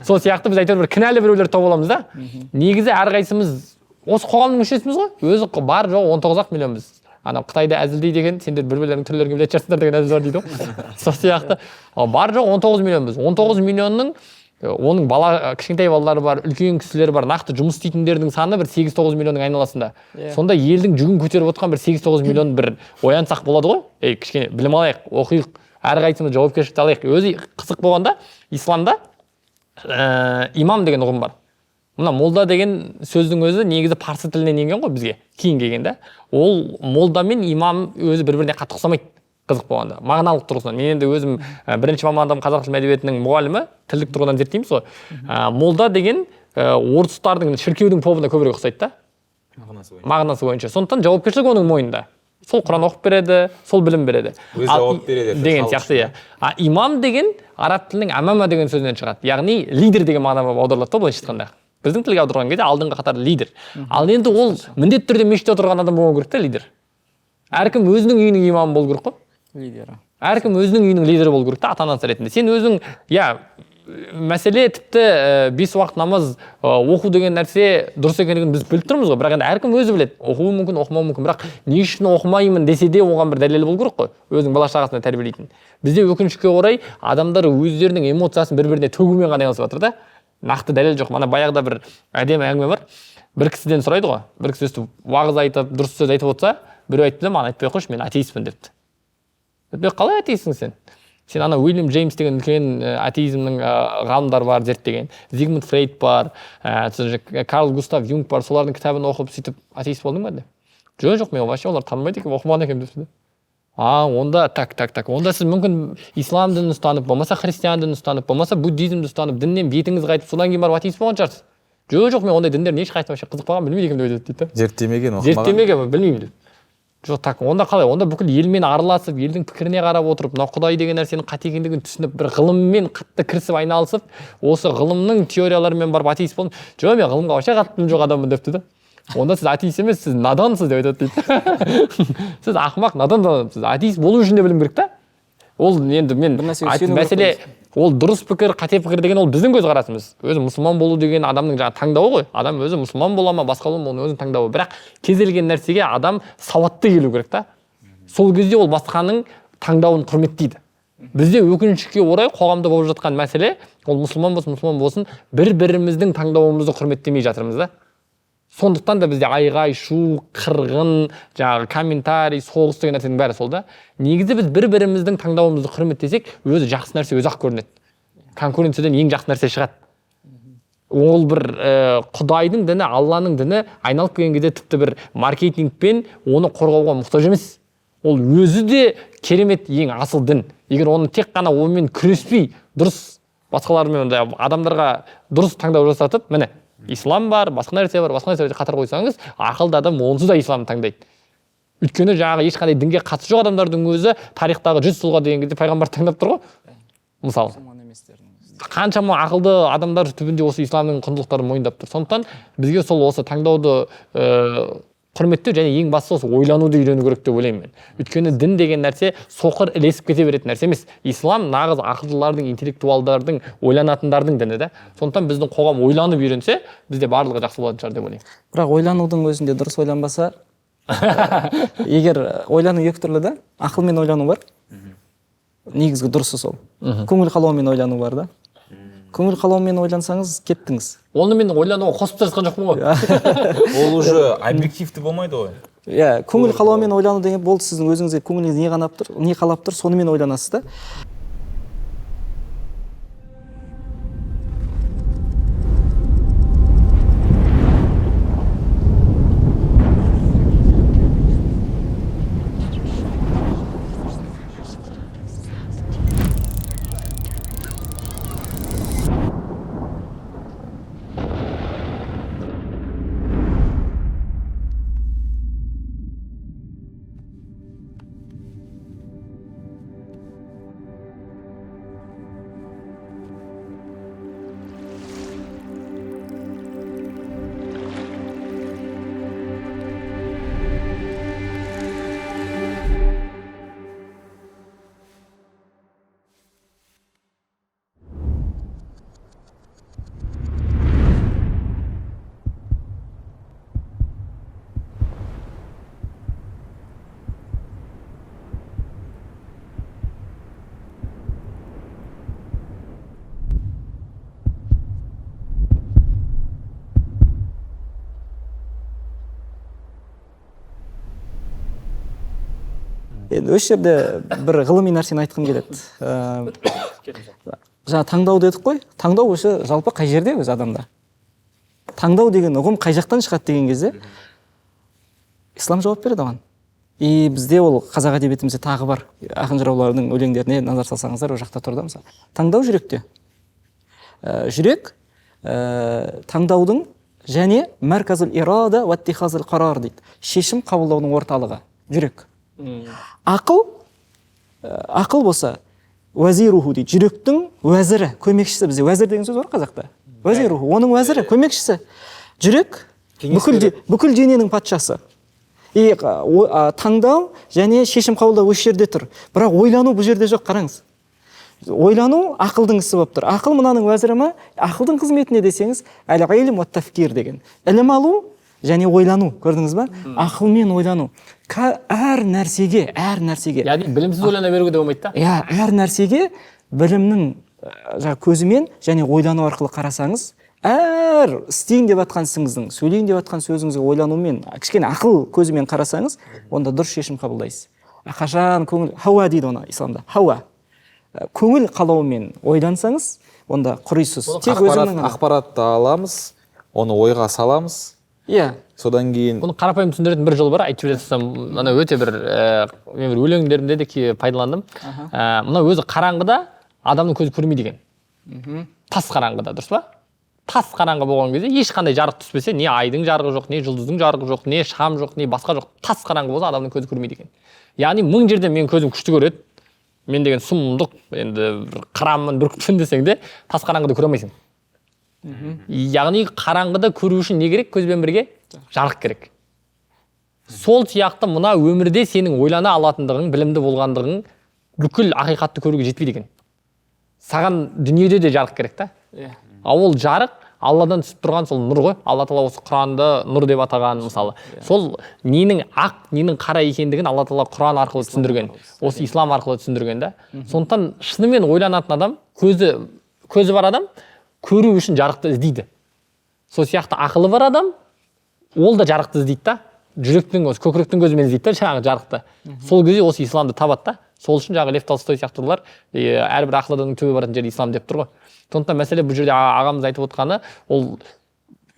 Сол сияқты біз әйтеуір бір кінәлі біреулер тауып аламыз да. Негізі әрқайсымыз осы қоғамның мүшесіміз ғой. Өзі бар жоғы 19-ақ миллионбыз. Анау Қытайда әзілдейді екен, сендер бір-бірлеріңнің түрлерін білетін шығарсыңдар деген әзіл бар дейді ғой. Сол сияқты бар жоғы 19 миллионбыз. 19 миллионның оның бала, кішкентай балалары бар, үлкен кісілер бар, нақты жұмыс істейтіндердің саны бір 8-9 миллионның айналасында. Сонда елдің жүгін көтеріп отқан бір 8-9 миллион бір оянсақ болады ғой. Ей, кішкене білім алайық, оқиық, әрқайсымыз жауапкершілікті алайық. Өзі қызық болғанда, исламда имам деген ұғым бар. Мына молда деген сөздің өзі негізі парсы тілінен енген ғой бізге, кейін келген да. Ол молда мен имам өзі бір-біріне қатты ұқсамайды. Қызық болғанда, мағыналық тұрғысынан. Мен енді өзім бірінші мамандығым қазақ тілі әдебиетінің мұғалімі, тілдік тұрғыдан зерттейміз ғой. Молда деген орыстардың шіркеудің побына көбірек ұқсайды да. Мағынасы бойынша. Сондықтан жауапкершілік оның мойнында. Сол Құран оқып береді, сол білім береді. Өзі жауап береді, деген сияқты, иә. А имам деген араб тілінің амама деген сөзінен шығады. Яғни лидер деген мағынаға аударылады да былайша айтқанда. Біздің тілге аударған кезде алдыңғы қатар лидер. Ал енді ол міндетті түрде мешітте отырған адам болу керек та лидер. Әркім өзінің үйінің имамы болу керек қой. Лидері. Әркім өзінің үйінің лидері болу керек та, ата-анасы ретінде. Сен өзің, иә, мәселе тіпті 5 уақыт намаз оқу деген нәрсе дұрыс екендігін біз біліп тұрмыз ғой, бірақ енді әркім өзі біледі. Оқуы мүмкін, оқымауы мүмкін, бірақ не үшін оқымаймын десе де оған бір дәлел болу керек қой, өзінің бала шағасына тәрбиелейтін. Бізде өкінішке орай адамдар өздерінің эмоциясын бір-біріне төгумен ғана айналысып жатыр да. Нақты дәлел жоқ. Мана баяғыда бір әдемі әңгіме бар. Бір кісіден сұрайды ғой. Бір кісі өстіп уағыз айтып, дұрыс сөз айтып отырса, біреу айтты да, маған айтпай қойшы, мен атеистпін депті. Қалай атеистсің сен? Сен ана Уильям Джеймс деген үлкен атеизмнің ғалымдары бар, зерттеген. Зигмунд Фрейд бар, Карл Густав Юнг бар, солардың кітабын оқып сөйтіп атеист болдың ба деп. Жоқ, жоқ, мен вообще оларды танымайды екенмін, оқымаған екенмін депті. А, онда так. Онда сіз мүмкін ислам дінін ұстанып, болмаса христиан дінін ұстанып, болмаса буддизмді ұстанып, діннен бетіңіз қайтып, содан кейін барып атеист болған шығарсыз. Жоқ, жоқ, мен ондай діндердің ешқайсысына вообще қызықпаған, білмейді екенмін деп айтады дейді да. Зерттемеген, оқымаған. Зерттемеген, білмеймін деп. Жоқ, так, онда қалай? Онда бүкіл елмен араласып, елдің пікіріне қарап отырып, мынау Құдай деген нәрсенің қате екендігін түсініп, бір ғылыммен қатты кірісіп айналысып, осы ғылымның теорияларымен барып атеист болдым. Жоқ, мен ғылымға вообще қатты білім жоқ адаммын депті да. Онда сіз атеист емес, сіз надансыз деп айтады дейді. Сіз ақымақ, надан адамсыз. Атеист болу үшін де білім керек та. Ол енді мен бір нәрсеге сену керек мәселе қой. Ол дұрыс пікір, қате пікір деген ол біздің көзқарасымыз. Өзі мұсылман болу деген адамның жаңа таңдауы ғой. Адам өзі мұсылман бола ма, басқа бола ма, оның өзінің таңдауы. Бірақ кез келген нәрсеге адам сауатты келу керек та. Сол кезде ол басқаның таңдауын құрметтейді. Бізде өкінішке орай қоғамда болып жатқан мәселе, ол мұсылман болсын, мұсылман болсын, бір-біріміздің таңдауымызды құрметтемей жатырмыз да. Сондықтан да бізде айғай, шу, қырғын, жаңағы комментарий, соғыс деген нәрсенің бәрі сол да. Негізі біз бір-біріміздің таңдауымызды құрметтесек, өзі жақсы нәрсе өзі ақ көрінеді. Конкуренциядан ең жақсы нәрсе шығады. Ол бір Құдайдың діні, Алланың діні айналып келген кезде тіпті бір маркетингпен оны қорғауға мұқтаж емес. Ол өзі де керемет ең асыл дін. Егер оны тек қана онымен күреспей, дұрыс басқалармен ондай адамдарға дұрыс таңдау жасатып, міне ислам бар, басқа нәрсе бар, басқа нәрсе қатар қойсаңыз, ақылды адам онсыз да исламды таңдайды. Өйткені жаңағы ешқандай дінге қатысы жоқ адамдардың өзі тарихтағы 100 тұлға деген кезде пайғамбарды таңдап тұр ғой. Мысалы, қаншама ақылды адамдар түбінде осы исламның құндылықтарын мойындап тұр. Сондықтан бізге сол осы таңдауды құрметтеу және ең бастысы осы ойлануды үйрену керек деп ойлаймын мен. Өйткені дін деген нәрсе соқыр ілесіп кете беретін нәрсе емес. Ислам нағыз ақылдылардың, интеллектуалдардың, ойланатындардың діні да. Сондықтан біздің қоғам ойланып үйренсе, бізде барлығы жақсы болатын шығар деп ойлаймын. Бірақ ойланудың өзінде дұрыс ойланбаса, егер ойлану екі түрлі да, ақылмен ойлану бар. Негізгі дұрысы сол. Көңіл қалаумен ойлану бар да. Көңіл қалаумен ойлансаңыз, кеттіңіз. Оны мен ойлануға қосып та жатқан жоқпын ғой. Ол уже объективті болмайды ғой. Иә, көңіл қалаумен ойлану деген болды, сіздің өзіңізге көңіліңіз не қанап тұр, не қалап тұр, сонымен ойланасыз да. Енді осы жерде бір ғылыми нәрсені айтқым келеді. Жаңа таңдау дедік қой. Таңдау осы жалпы қай жерде өзі адамда? Таңдау деген ұғым қай жақтан шығады деген кезде ислам жауап береді оған. И бізде ол қазақ әдебиетімізде тағы бар. Ақын жыраулардың өлеңдеріне назар салсаңыздар, ол жақта тұр да мысалы. Таңдау жүректе. Жүрек таңдаудың және мәрказул ирада уа иттихазул қарар дейді. Шешім қабылдаудың орталығы жүрек. Ақыл, ақыл болса уәзируху дейді, жүректің уәзірі, көмекшісі. Бізде уәзір деген сөз бар қазақта. Уәзируху, оның уәзірі, көмекшісі. Жүрек бүкіл дененің патшасы. И таңдау және шешім қабылдау осы жерде тұр. Бірақ ойлану бұл жерде жоқ, қараңыз. Ойлану ақылдың ісі болып тұр. Ақыл мынаның уәзірі ма? Ақылдың қызметіне десеңіз, әл-илм уа тафкир деген. Ілім алу және ойлану, көрдіңіз ба? Ақылмен ойлану. Әр нәрсеге, әр нәрсеге. Яғни білімсіз ойлана беруге де болмайды да? Иә, әр нәрсеге білімнің жаңа көзімен және ойлану арқылы қарасаңыз, әр істейін деп жатқан ісіңіздің, сөйлейін деп жатқан сөзіңізге ойланумен, кішкене ақыл көзімен қарасаңыз, онда дұрыс шешім қабылдайсыз. Қашан көңіл, хауа дейді оны исламда, хауа. Көңіл қалауымен ойлансаңыз, онда құрисыз. Тек өзіңнің ақпаратты аламыз, оны ойға саламыз. Иә. Содан кейін бұны қарапайым түсіндіретін бір жол бар, айтып жібере салсам, мына өте бір мен бір өлеңдерімде де пайдаландым. Мына өзі қараңғыда адамның көзі көрмейді екен. Тас қараңғыда, дұрыс па? Тас қараңғы болған кезде ешқандай жарық түспесе, не айдың жарығы жоқ, не жұлдыздың жарығы жоқ, не шам жоқ, не басқа жоқ. Тас қараңғы болса адамның көзі көрмейді екен. Яғни мың жерден менің көзім күшті көреді. Мен деген сұмдық, енді бір қыранмын, бүркітпін десең де, тас қараңғыда көре алмайсың. Яғни қараңғыда көру үшін не керек? Көзбен бірге жарық керек. Сол сияқты мына өмірде сенің ойлана алатындығың, білімді болғандығың бүкіл ақиқатты көруге жетпейді екен. Саған дүниеде де жарық керек та. Ал ол жарық Алладан түсіп тұрған сол нұр ғой. Алла тағала осы Құранды нұр деп атаған мысалы. Сол ненің ақ, ненің қара екендігін Алла тағала Құран арқылы түсіндірген. Осы ислам арқылы түсіндірген да. Сондықтан шынымен ойланатын адам, көзі бар адам көру үшін жарықты іздейді. Сол сияқты ақылы бар адам ол да жарықты іздейді да. Жүректің, осы көкіректің көзімен іздейді да жаңағы жарықты. Сол кезде осы исламды табады да. Сол үшін жаңағы Лев Толстой сияқтылар әрбір ақылы адамның түбі баратын жері ислам деп тұр ғой. Сондықтан мәселе бұл жерде ағамыз айтып отқаны, ол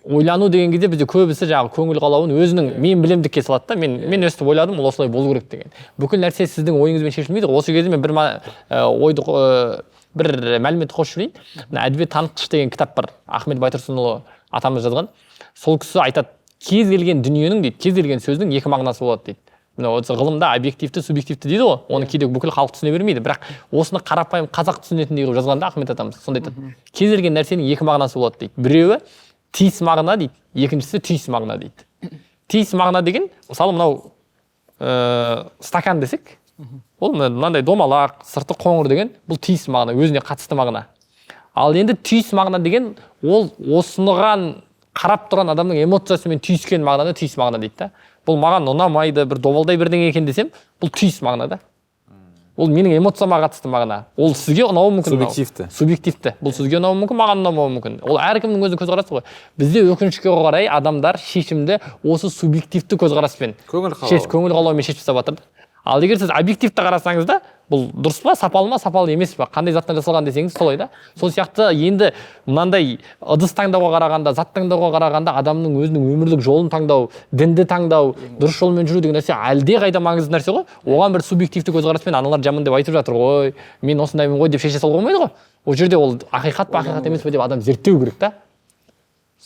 ойлану деген кезде бізде көбісі жаңағы көңіл қалауын өзінің мен білімдікке салады да, мен өстіп ойладым, ол осылай болу керек деген. Бүкіл нәрсе сіздің ойыңызбен шешілмейді. Осы кезде мен бір ойды бір мәліметті қосып жіберейін. Мына Әдебиет танытқыш деген кітап бар, Ахмет Байтұрсынұлы атамыз жазған. Сол кісі айтады, кез келген дүниенің дейді, кез келген сөздің екі мағынасы болады дейді. Мына осы ғылымда объективті, субъективті дейді ғой, оны кейде бүкіл халық түсіне бермейді, бірақ осыны қарапайым қазақ түсінетіндей қылып жазған да Ахмет атамыз. Сонда айтады, кез келген нәрсенің екі мағынасы болады дейді. Біреуі тиіс мағына дейді, екіншісі түйіс мағына дейді. Тиіс мағына деген, мысалы мынау стакан десек, ол мынандай домалақ, сырты қоңыр деген, бұл тиіс мағына, өзіне қатысты мағына. Ал енді түйіс мағына деген, ол осыған қарап тұрған адамның эмоциясымен түйіскен мағынаны түйіс мағына дейді да. Бұл маған ұнамайды, бір добалдай бірдеңе екен десем, бұл түйіс мағына да. Ол менің эмоцияма қатысты мағына. Ол сізге ұнауы мүмкін. Субъективті. Субъективті. Бұл сізге ұнауы мүмкін, маған ұнамауы мүмкін. Ол әркімнің өзінің көзқарасы ғой. Бізде өкінішке қарай адамдар шешімді осы субъективті көзқараспен, Көңіл қалауы. Көңіл қалауымен шешіп тастап жатыр да. Ал егер сіз объективті қарасаңыз да, бұл дұрыс па, сапалы ма, сапалы емес па, қандай заттан жасалған десеңіз, солай да. Сол сияқты енді мынандай ыдыс таңдауға қарағанда, зат таңдауға қарағанда адамның өзінің өмірлік жолын таңдау, дінді таңдау, дұрыс жолмен жүру деген нәрсе әлдеқайда маңызды нәрсе ғой. Оған бір субъективті көзқараспен аналар жаман деп айтып жатыр ғой, мен осындаймын ғой деп шеше салуға болмайды ғой. Ол жерде ол ақиқат па, ақиқат емес пе деп адам зерттеу керек та.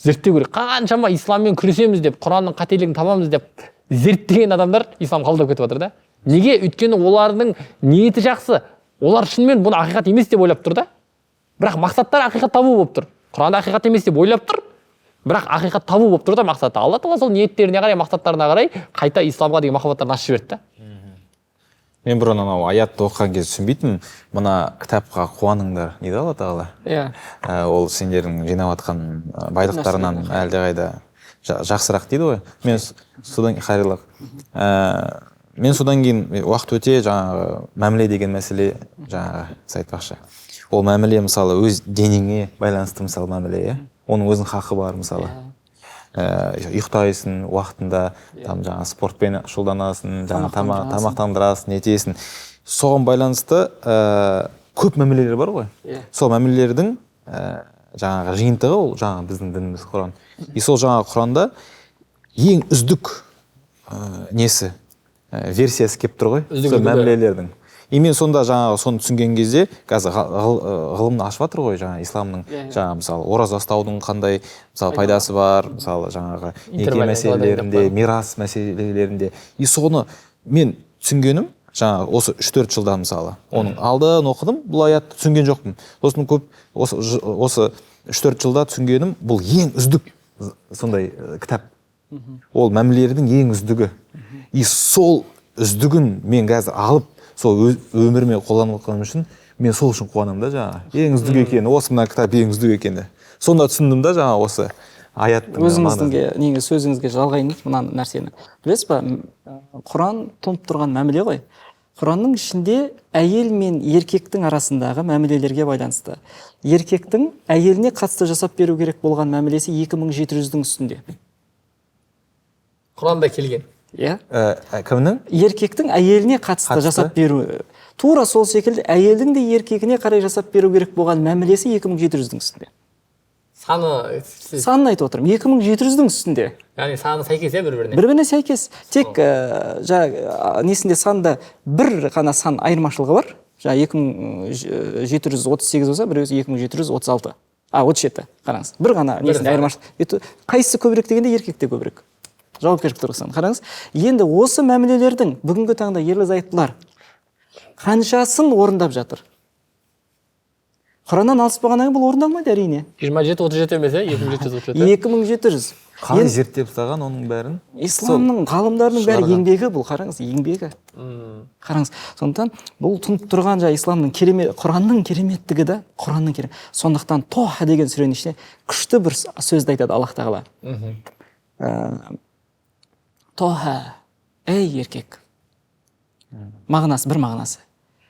Зерттеу керек. Қаншама исламмен күресеміз деп, Құранның қателігін табамыз деп зерттеген адамдар ислам қабылдап кетіп жатыр да. Неге? Өйткені олардың ниеті жақсы. Олар шынымен бұны ақиқат емес деп ойлап тұр да. Бірақ мақсаттары ақиқат табу болып тұр. Құранда ақиқат емес деп ойлап тұр. Бірақ ақиқат табу болып тұр да мақсаты. Алла тағала сол ниеттеріне қарай, мақсаттарына қарай қайта исламға деген махаббаттарын ашып жіберді да. Мен бұрын анау аятты оқыған кезде түсінбейтінмін. Мына кітапқа қуаныңдар дейді Алла тағала. Иә. Ол сендердің жинап жатқан байлықтарынан әлдеқайда жақсырақ дейді ғой. Мен содан хайырлық. Мен содан кейін уақыт өте жаңағы мәміле деген мәселе, жаңағы сіз айтпақшы. Ол мәміле мысалы өз денеңе байланысты, мысалы мәміле, иә? Оның өзінің хақы бар мысалы. Ұйықтайсың уақытында, там жаңағы спортпен шұғылданасың, жаңағы тамақтандырасың, нетесің. Соған байланысты көп мәмілелер бар ғой. Сол мәмілелердің жаңағы жиынтығы ол жаңағы біздің дініміз Құран. И сол жаңағы Құранда ең үздік несі, версиясы келіп тұр ғой. Үздік Сол үлгі. мәмілелердің. И мен сонда жаңағы соны түсінген кезде, қазір ғылымды ашып жатыр ғой, жаңағы исламның, жаңағы мысалы ораза ұстаудың қандай мысалы пайдасы бар, мысалы жаңағы неке Интерваль мәселелерінде, мирас мәселелерінде. И соны мен түсінгенім жаңағы осы 3-4 жылда мысалы. Оның алдын оқыдым, бұл аятты түсінген жоқпын. Сосын көп осы 3-4 жылда түсінгенім, бұл ең үздік сондай кітап. Ол мәмілелердің ең үздігі. И сол үздігін мен қазір алып, сол өміріме қолданып отқаным үшін мен сол үшін қуанамын да, жаңағы ең үздік екені, осы мына кітап ең үздік екені. Сонда түсіндім да жаңағы осы аяттың Өзіңіздің мағынасын. Неге сөзіңізге жалғайын мына нәрсені. Білесіз ба, Құран тұнып тұрған мәміле ғой. Құранның ішінде әйел мен еркектің арасындағы мәмілелерге байланысты. Еркектің әйеліне қатысты жасап беру керек болған мәмілесі 2700-дің үстінде. Құранда келген. Иә. Кімнің? Еркектің әйеліне қатысты Қатысты? жасап беру. Тура сол секілді әйелдің де еркегіне қарай жасап беру керек болған мәмілесі 2700-дің үстінде. Саны Санын айтып отырмын. 2700-дің үстінде. Яғни саны сәйкес, иә, бір-біріне? Бір-біріне сәйкес. Тек несінде санда бір ғана сан айырмашылығы бар. Жаңа 2738 болса, біреусі 2736. А, 37. Қараңыз. Бір ғана Бір несінде сан. айырмашылық. Қайсысы көбірек дегенде еркекте көбірек. Жауапкершілік тұрғысынан қараңыз. Енді осы мәмілелердің бүгінгі таңда ерлі зайыптылар қаншасын орындап жатыр? Құраннан алыс болғаннан кейін бұл орындалмайды әрине. 27-37 емес, иә? 2737. 2700. Қалай Енді зерттеп тастаған оның бәрін? Исламның ғалымдарының бәрі шығарған. Еңбегі бұл, қараңыз, еңбегі. Қараңыз, сондықтан бұл тұнып тұрған жаңа исламның керемет, Құранның кереметтігі да, Құранның керемет. Сондықтан Тоха деген сүренің ішінде күшті бір сөзді айтады Аллах тағала. Тоха, ей еркек. Мағынасы, бір мағынасы.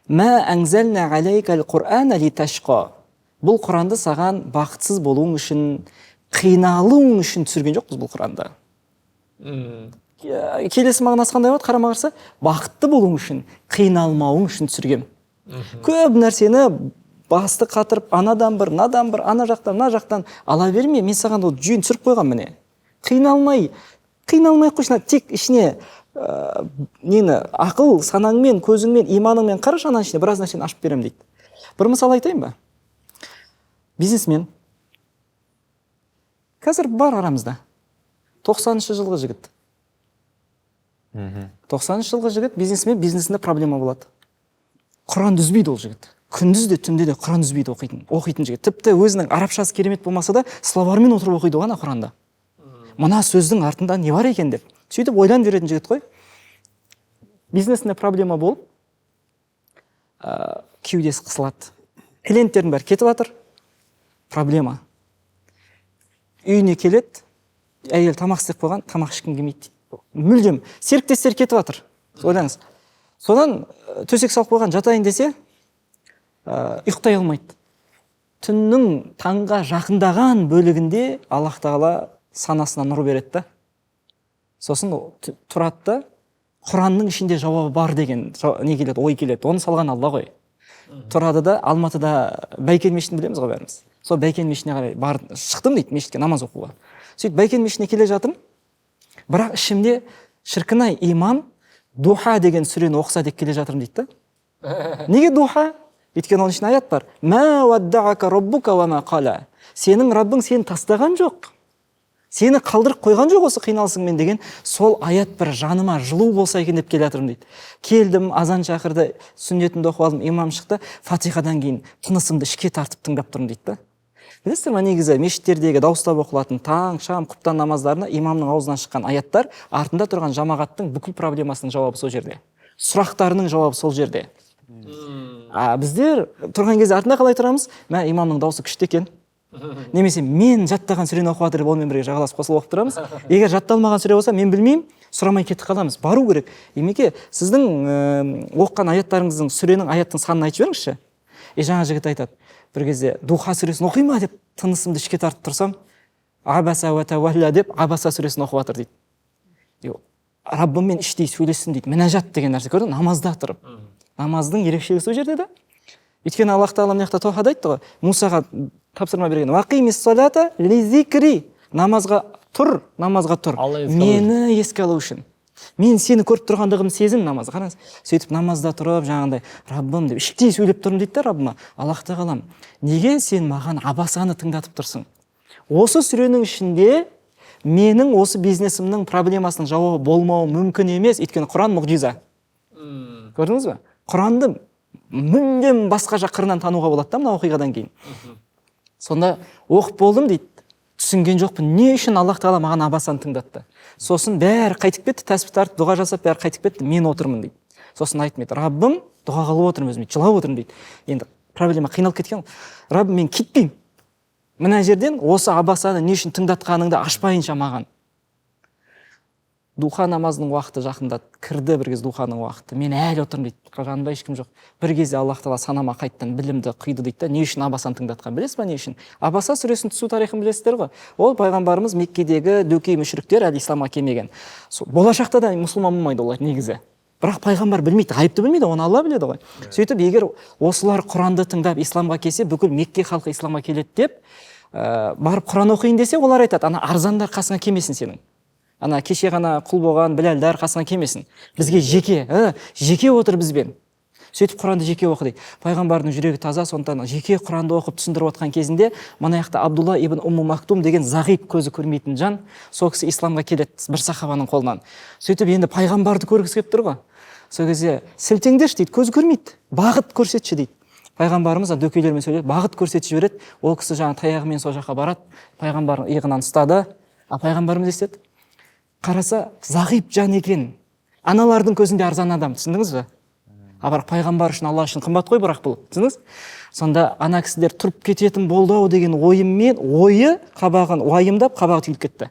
Мә әнзәлнә алейкал Құрана литашқа. Бұл Құранды саған бақытсыз болуың үшін, қиналуың үшін түсірген жоқпыз бұл Құранды. Келесі мағынасы қандай болады? Қарама-қарсы, бақытты болуың үшін, қиналмауың үшін түсірген. Көп нәрсені басты қатырып, анадан бір, мынадан бір, ана жақтан, мына жақтан ала берме, мен саған ол жүйені түсіріп қойған міне. Қиналмай, қиналмай қойшы, тек ішіне нені, ақыл, санаңмен, көзіңмен, иманыңмен қарашы, ананың ішіне біраз нәрсені ашып беремін дейді. Бір мысал айтайын ба? Бизнесмен. Қазір бар арамызда. 90-шы жылғы жігіт. 90-шы жылғы жігіт бизнесмен, бизнесінде проблема болады. Құранды үзбейді ол жігіт. Күндіз де түнде де Құран үзбейді оқитын жігіт. Тіпті өзінің арабшасы керемет болмаса да, словармен отырып оқиды ғой ана Құранды. Мына сөздің артында не бар екен деп. Сөйтіп ойланып жүретін жігіт қой. Бизнесінде проблема болып, кеудесі қысылады. Клиенттердің бәрі кетіп жатыр. Проблема. Үйіне келеді, әйел тамақ істеп қойған, тамақ ішкім келмейді дейді. Мүлдем. Серіктестер кетіп жатыр. Ойлаңыз. Содан төсек салып қойған, жатайын десе, ұйықтай алмайды. Түннің таңға жақындаған бөлігінде Аллах тағала санасына нұр береді да. Сосын тұрады да, Құранның ішінде жауабы бар деген не келеді, ой келеді. Оны салған Алла ғой. Тұрады да, Алматыда Бәйкен мешітін білеміз ғой бәріміз. Сол Бәйкен мешітіне қарай бар, шықтым дейді мешітке намаз оқуға. Сөйтіп Бәйкен мешітіне келе жатырмын. Бірақ ішімде шіркін-ай, имам Духа деген сүрені оқыса деп келе жатырмын дейді да. Неге Духа? Өйткені оның ішінде аят бар. Мә уаддаака роббука уа ма қала. Сенің Раббың сені тастаған жоқ. Сені қалдырып қойған жоқ осы қиналысыңмен деген сол аят бір жаныма жылу болса екен деп келе жатырмын дейді. Келдім, азан шақырды, сүннетімді оқып алдым, имам шықты, фатихадан кейін тынысымды ішке тартып тыңдап тұрмын дейді да. Білесіздер ма, негізі мешіттердегі дауыстап оқылатын таң, шам, құптан намаздарына имамның аузынан шыққан аяттар артында тұрған жамағаттың бүкіл проблемасының жауабы сол жерде. Сұрақтарының жауабы сол жерде. А біздер тұрған кезде артында қалай тұрамыз? Мә, имамның дауысы күшті екен. Немесе мен жаттаған сүрені оқып жатыр деп онымен бірге жағаласып қосылып оқып тұрамыз. Егер жатталмаған сүре болса, мен білмеймін, сұрамай кетіп қаламыз. Бару керек. Емеке, сіздің оқыған аяттарыңыздың сүренің аяттың санын айтып жіберіңізші. Жаңа жігіт айтады, бір кезде Духа сүресін оқи ма деп тынысымды ішке тартып тұрсам, Абаса уа тауалла деп Абаса сүресін оқып жатыр дейді. Раббыммен іштей сөйлестім дейді. Мінәжат деген нәрсе көрдің, намазда тұрып. Намаздың ерекшелігі сол жерде да. Өйткені Аллах тағала мына жақта Тохада айтты ғой, Мусаға тапсырма берген. Уақимис салата ли зикри. Намазға тұр, намазға тұр. Мені еске алу үшін. Мен сені көріп тұрғандығымды сезін намазға. Қараңыз. Сөйтіп намазда тұрып, жаңағындай Раббым деп іштей сөйлеп тұрмын дейді да Раббыма. Аллах тағалам, неге сен маған Абасаны тыңдатып тұрсың? Осы сүренің ішінде менің осы бизнесімнің проблемасының жауабы болмауы мүмкін емес, өйткені Құран мұғжиза. Көрдіңіз бе? Құранды мүлдем басқаша қырынан тануға болады да мына оқиғадан кейін. Сонда оқып болдым дейді, түсінген жоқпын, не үшін Аллах тағала маған Абасаны тыңдатты. Сосын бәрі қайтып кетті, тәсбих тартып, дұға жасап, бәрі қайтып кетті, мен отырмын дейді. Сосын айттым дейді, Раббым, дұға қылып отырмын өзіме, жылап отырмын дейді. Енді проблема қиналып кеткен. Раббым, мен кетпеймін. Мына жерден осы Абасаны не үшін тыңдатқаныңды ашпайынша маған. Духа намазының уақыты жақындады, кірді бір кез духаның уақыты. Мен әлі отырмын дейді, жанымда ешкім жоқ. Бір кезде Аллах тағала санама қайттан білімді құйды дейді да, не үшін Абасаны тыңдатқан білесіз ба, не үшін? Абаса сүресінің түсу тарихын білесіздер ғой. Ол пайғамбарымыз Меккедегі дөкей мүшриктер әлі исламға келмеген. Болашақта да мұсылман болмайды олар негізі. Бірақ пайғамбар білмейді, ғайыпты білмейді, оны Алла біледі ғой. Сөйтіп егер осылар Құранды тыңдап исламға келсе, бүкіл Мекке халқы исламға келеді деп, барып Құран оқиын десе, олар айтады, ана арзандар қасыңа келмесін сенің. Ана кеше ғана құл болған біләлдар қасыңа келмесін. Бізге жеке отыр бізбен. Сөйтіп Құранды жеке оқы дейді. Пайғамбардың жүрегі таза, сондықтан жеке Құранды оқып түсіндіріп отқан кезінде мына жақта Абдулла ибн Умму Мактум деген зағип, көзі көрмейтін жан, сол кісі исламға келеді бір сахабаның қолынан. Сөйтіп енді пайғамбарды көргісі келіп тұр ғой. Сол кезде сілтеңдерші дейді, көзі көрмейді, бағыт көрсетші дейді. Пайғамбарымыз дөкейлермен сөйлеп бағыт көрсетіп жібереді. Ол кісі жаңа таяғымен сол жаққа барады, пайғамбардың иығынан ұстады. А пайғамбарымыз не істеді? Қараса, зағип жан екен. Аналардың көзінде арзан адам, түсіндіңіз бе? А бірақ пайғамбар үшін, Алла үшін қымбат қой бірақ бұл, түсіндіңіз? Сонда ана кісілер тұрып кететін болды ау деген ойыммен, ойы қабағын уайымдап, қабағы түйіліп кетті.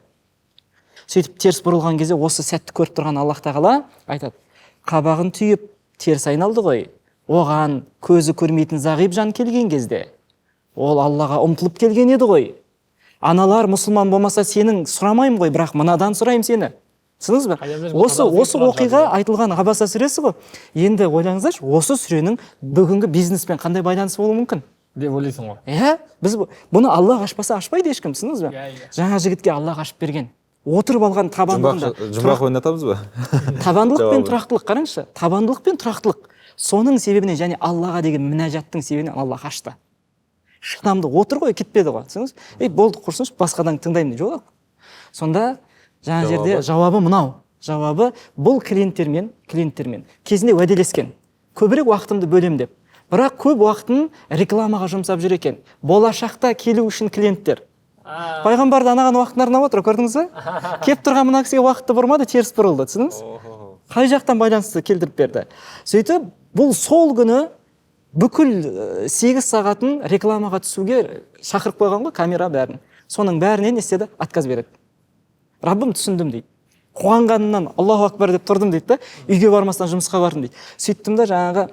Сөйтіп теріс бұрылған кезде осы сәтті көріп тұрған Аллах тағала айтады, қабағын түйіп теріс айналды ғой. Оған көзі көрмейтін зағип жан келген кезде, ол Аллаға ұмтылып келген еді ғой. Аналар мұсылман болмаса сенің сұрамаймын ғой, бірақ мынадан сұраймын сені. Түсіндіңіз бе? Осы оқиға айтылған Абаса сүресі ғой. Енді ойлаңыздаршы, осы сүренің бүгінгі бизнеспен қандай байланысы болуы мүмкін? Деп ойлайсың ғой. Иә, біз бұны Аллах ашпаса ашпайды ешкім, түсіндіңіз бе? Жаңа жігітке Аллах ашып берген. Отырып алған табандығында. Жұмбақ ойнатамыз ба? Табандылық пен тұрақтылық, қараңызшы. Табандылық пен тұрақтылық. Соның себебінен және Аллаға деген мінәжаттың себебінен Аллах ашты. Шыдамды отыр ғой, кетпеді ғой, түсіндіңіз? Ей, болды, құрсыншы, басқадан тыңдаймын деп. Жоқ. Сонда жаңа жерде жауабы мынау. Жауабы бұл клиенттермен кезінде уәделескен. Көбірек уақытымды бөлем деп. Бірақ көп уақытын рекламаға жұмсап жүр екен. Болашақта келу үшін клиенттер. Пайғамбарды анаған уақытын арнап отыр, көрдіңіз бе? Кеп тұрған мына кісіге уақытты бұрмады, теріс бұрылды, түсіндіңіз? Қай жақтан байланысты келтіріп берді. Сөйтіп, бұл сол күні бүкіл 8 сағатын рекламаға түсуге шақырып қойған ғой, камера бәрін. Соның бәрінен не істеді? Отказ береді. Раббым, түсіндім дейді. Қуанғанымнан Аллаху акбар деп тұрдым дейді да, үйге бармастан жұмысқа бардым дейді. Сөйттім да жаңағы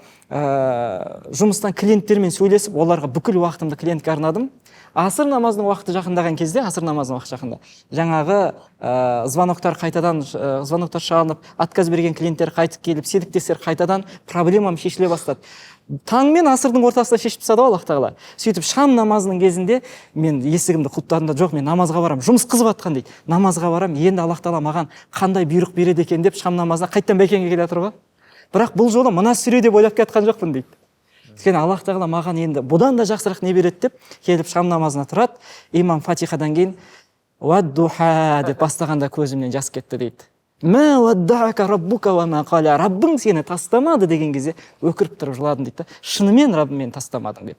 жұмыстан клиенттермен сөйлесіп, оларға бүкіл уақытымды клиентке арнадым. Асыр намазының уақыты жақындаған кезде, асыр намазының уақыты жақында, жаңағы звоноктар қайтадан, звоноктар шалынып, отказ берген клиенттер қайтып келіп, серіктестер қайтадан, проблемам шешіле бастады. Таң мен асырдың ортасында шешіп тастады ғой Аллах тағала. Сөйтіп шам намазының кезінде мен есігімді құлыптадым да, жоқ, мен намазға барамын, жұмыс қызып жатқан дейді, намазға барамын, енді Аллах тағала маған қандай бұйрық береді екен деп шам намазына қайтадан Бәкеңге келе жатыр ғой. Бірақ бұл жолы мына сүре деп ойлап келе жатқан жоқпын дейді. Өйткені Аллах тағала маған енді бұдан да жақсырақ не береді деп келіп шам намазына тұрады. Имам Фатихадан кейін уаддуха деп бастағанда көзімнен жас кетті дейді. Мә уаддака раббука уа ма қала, Раббың сені тастамады деген кезде өкіріп тұрып жыладым дейді да. Шынымен Раббым мені тастамадың деп.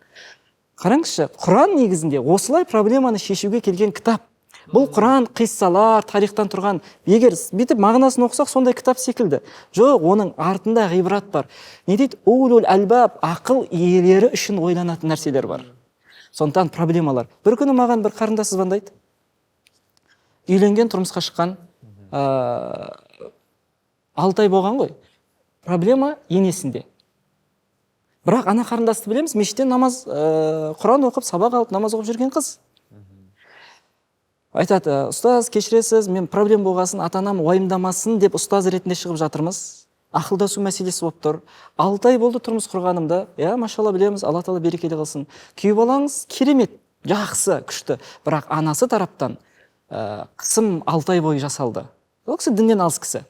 Қараңызшы, Құран негізінде осылай проблеманы шешуге келген кітап. Бұл Құран қиссалар, тарихтан тұрған. Егер бүйтіп мағынасын оқысақ, сондай кітап секілді. Жоқ, оның артында ғибрат бар. Не дейді? Улул әлбаб, ақыл иелері үшін ойланатын нәрселер бар. Сондықтан проблемалар. Бір күні маған бір қарындасы звондайды. Үйленген, тұрмысқа шыққан, 6 ай болған ғой. Проблема енесінде. Бірақ ана қарындасты білеміз, мешіттен намаз, Құран оқып, сабақ алып, намаз оқып жүрген қыз. Айтады, ұстаз, кешіресіз, мен проблема болғасын, ата анам уайымдамасын деп ұстаз ретінде шығып жатырмыз. Ақылдасу мәселесі болып тұр. 6 ай болды тұрмыс құрғанымда. Иә, машалла, білеміз, Алла тағала берекелі қылсын. Күйеу балаңыз керемет, жақсы, күшті. Бірақ анасы тараптан қысым 6 ай бойы жасалды. Ол кісі діннен алыс кісі.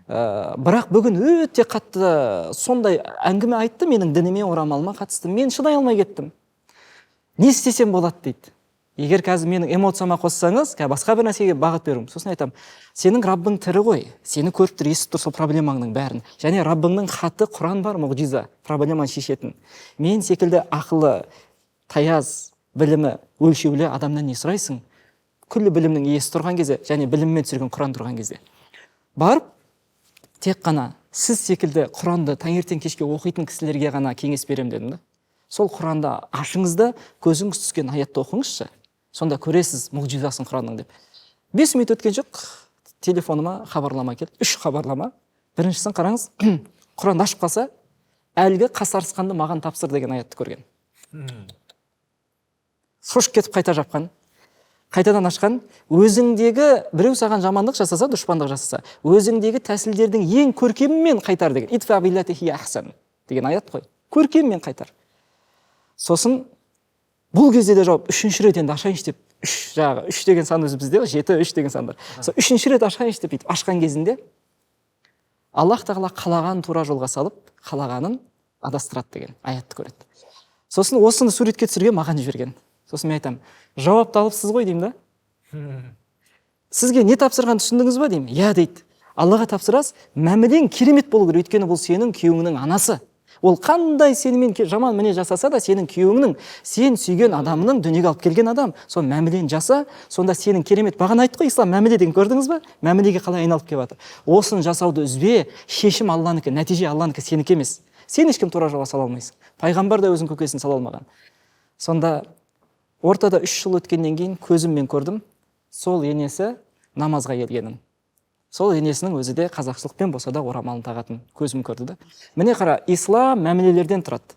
Бірақ бүгін өте қатты сондай әңгіме айтты менің дініме, орамалыма қатысты. Мен шыдай алмай кеттім. Не істесем болады дейді. Егер қазір менің эмоцияма қоссаңыз, қазір басқа бір нәрсеге бағыт беруім. Сосын айтамын, сенің Раббың тірі ғой, сені көріп тұр, естіп тұр сол проблемаңның бәрін. Және Раббыңның хаты Құран бар, мұғжиза, проблеманы шешетін. Мен секілді ақылы, таяз, білімі өлшеулі адамнан не сұрайсың? Күллі білімнің иесі тұрған кезде, және біліммен түсірген Құран тұрған кезде. Барып, тек қана сіз секілді Құранды таңертең кешке оқитын кісілерге ғана кеңес беремін дедім да. Сол Құранды ашыңыз да, көзіңіз түскен аятты оқыңызшы. Сонда көресіз мұғжизасын Құранның деп. 5 минут өткен жоқ, телефоныма хабарлама келді. 3 хабарлама. Біріншісін қараңыз, Құранды ашып қалса, әлгі қасарысқанды маған тапсыр деген аятты көрген. Шошып кетіп қайта жапқан. Қайтадан ашқан, өзіңдегі біреу саған жамандық жасаса, дұшпандық жасаса, өзіңдегі тәсілдердің ең көркемімен қайтар деген. Идфа биллати хия ахсан деген аят қой. Көркеммен қайтар. Сосын бұл кезде де жауап үшінші рет енді ашайыншы деп, үш жағы, үш деген сан өзі бізде ғой, 7, 3 деген сандар. Сол үшінші рет ашайыншы деп бүйтіп ашқан кезінде Аллах тағала қалағанын тура жолға салып, қалағанын адастырады деген аятты көреді. Сосын осыны суретке түсірген, маған жіберген. Сосын мен айтамын, жауапты алыпсыз ғой деймін да. Сізге не тапсырғанын түсіндіңіз ба деймін. Иә дейді. Аллаға тапсырасыз, мәмілең керемет болу керек, өйткені бұл сенің күйеуіңнің анасы. Ол қандай сенімен жаман мінез жасаса да, сенің күйеуіңнің, сен сүйген адамының дүниеге алып келген адам. Сол мәмілені жаса, сонда сенің керемет, бағана айттық қой, ислам мәміле деген, көрдіңіз ба? Мәмілеге қалай айналып келіп жатыр. Осыны жасауды үзбе, шешім Алланікі, нәтиже Алланікі, сенікі емес. Сен ешкім тура жолға сала алмайсың. Пайғамбар да өзінің көкесін сала алмаған. Сонда ортада 3 жыл өткеннен кейін көзіммен көрдім, сол енесі намазға келгенін. Сол енесінің өзі де қазақшылықпен болса да орамалын тағатын көзім көрді да. Міне қара, ислам мәмілелерден тұрады.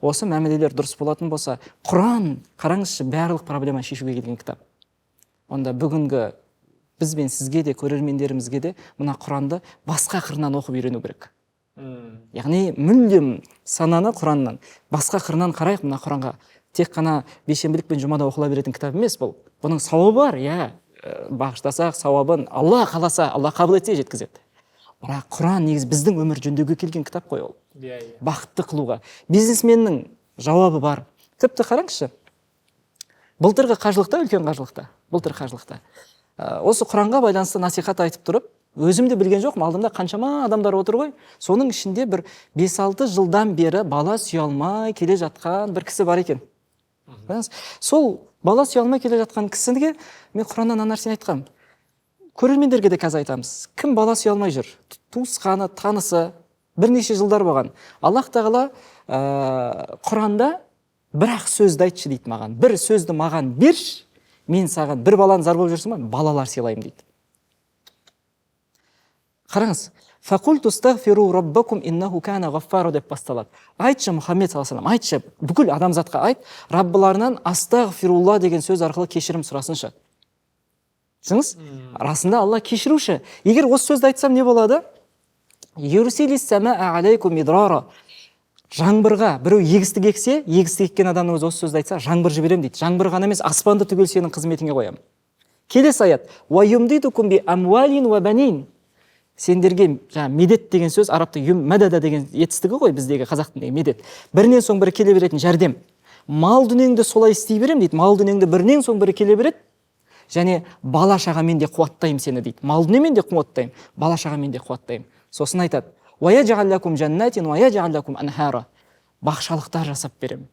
Осы мәмілелер дұрыс болатын болса, Құран, қараңызшы, барлық проблеманы шешуге келген кітап. Онда бүгінгі біз бен сізге де, көрермендерімізге де мына Құранды басқа қырынан оқып үйрену керек. Яғни мүлдем сананы Құраннан басқа қырынан қарайық мына Құранға. Тек қана бейсенбілік пен жұмада оқыла беретін кітап емес бұл. Бұның сауабы бар, иә, бағыштасақ сауабын Алла қаласа, Алла қабыл етсе жеткізеді. Бірақ Құран негізі біздің өмір жөндеуге келген кітап қой ол. Бақытты қылуға. Бизнесменнің жауабы бар. Тіпті қараңызшы, былтырғы қажылықта, үлкен қажылықта, былтыр қажылықта, осы Құранға байланысты насихат айтып тұрып, өзім де білген жоқпын, алдымда қаншама адамдар отыр ғой. Соның ішінде бір 5-6 жылдан бері бала сүйе алмай келе жатқан бір кісі бар екен. Қараңыз, сол бала сүйе алмай келе жатқан кісіге мен Құраннан ана нәрсені айтқанмын. Көрермендерге де қазір айтамыз. Кім бала сүйе алмай жүр? Туысқаны, танысы, бірнеше жылдар болған. Аллах тағала Құранда бір ақ сөзді айтшы дейді маған. Бір сөзді маған берші, мен саған бір баланы зар болып жүрсің ба, балалар сыйлаймын дейді. Қараңыз, деп басталады. Айтшы, Мұхаммед саллаллаху алейхи, айтшы, бүкіл адамзатқа айт, Раббыларынан астағфирулла деген сөз арқылы кешірім сұрасыншы. Түсініңіз? Расында Алла кешіруші. Егер осы сөзді айтсам не болады? Жаңбырға біреу егістік ексе, егістік еккен адамның өзі осы сөзді айтса, жаңбыр жіберемін дейді. Жаңбыр ғана емес, аспанды түгел сенің қызметіңе қоямын. Келесі аят. Сендерге жаңа медет деген сөз арабта мәдада деген етістігі ғой, біздегі қазақ тіліндегі медет. Бірінен соң бірі келе беретін жәрдем. Мал дүниеңді солай істей беремін дейді. Мал дүниеңді бірінен соң бірі келе береді. Және бала шағамен де қуаттаймын сені дейді. Мал дүниемен де қуаттаймын, бала шағамен де қуаттаймын. Сосын айтады: бақшалықтар жасап беремін.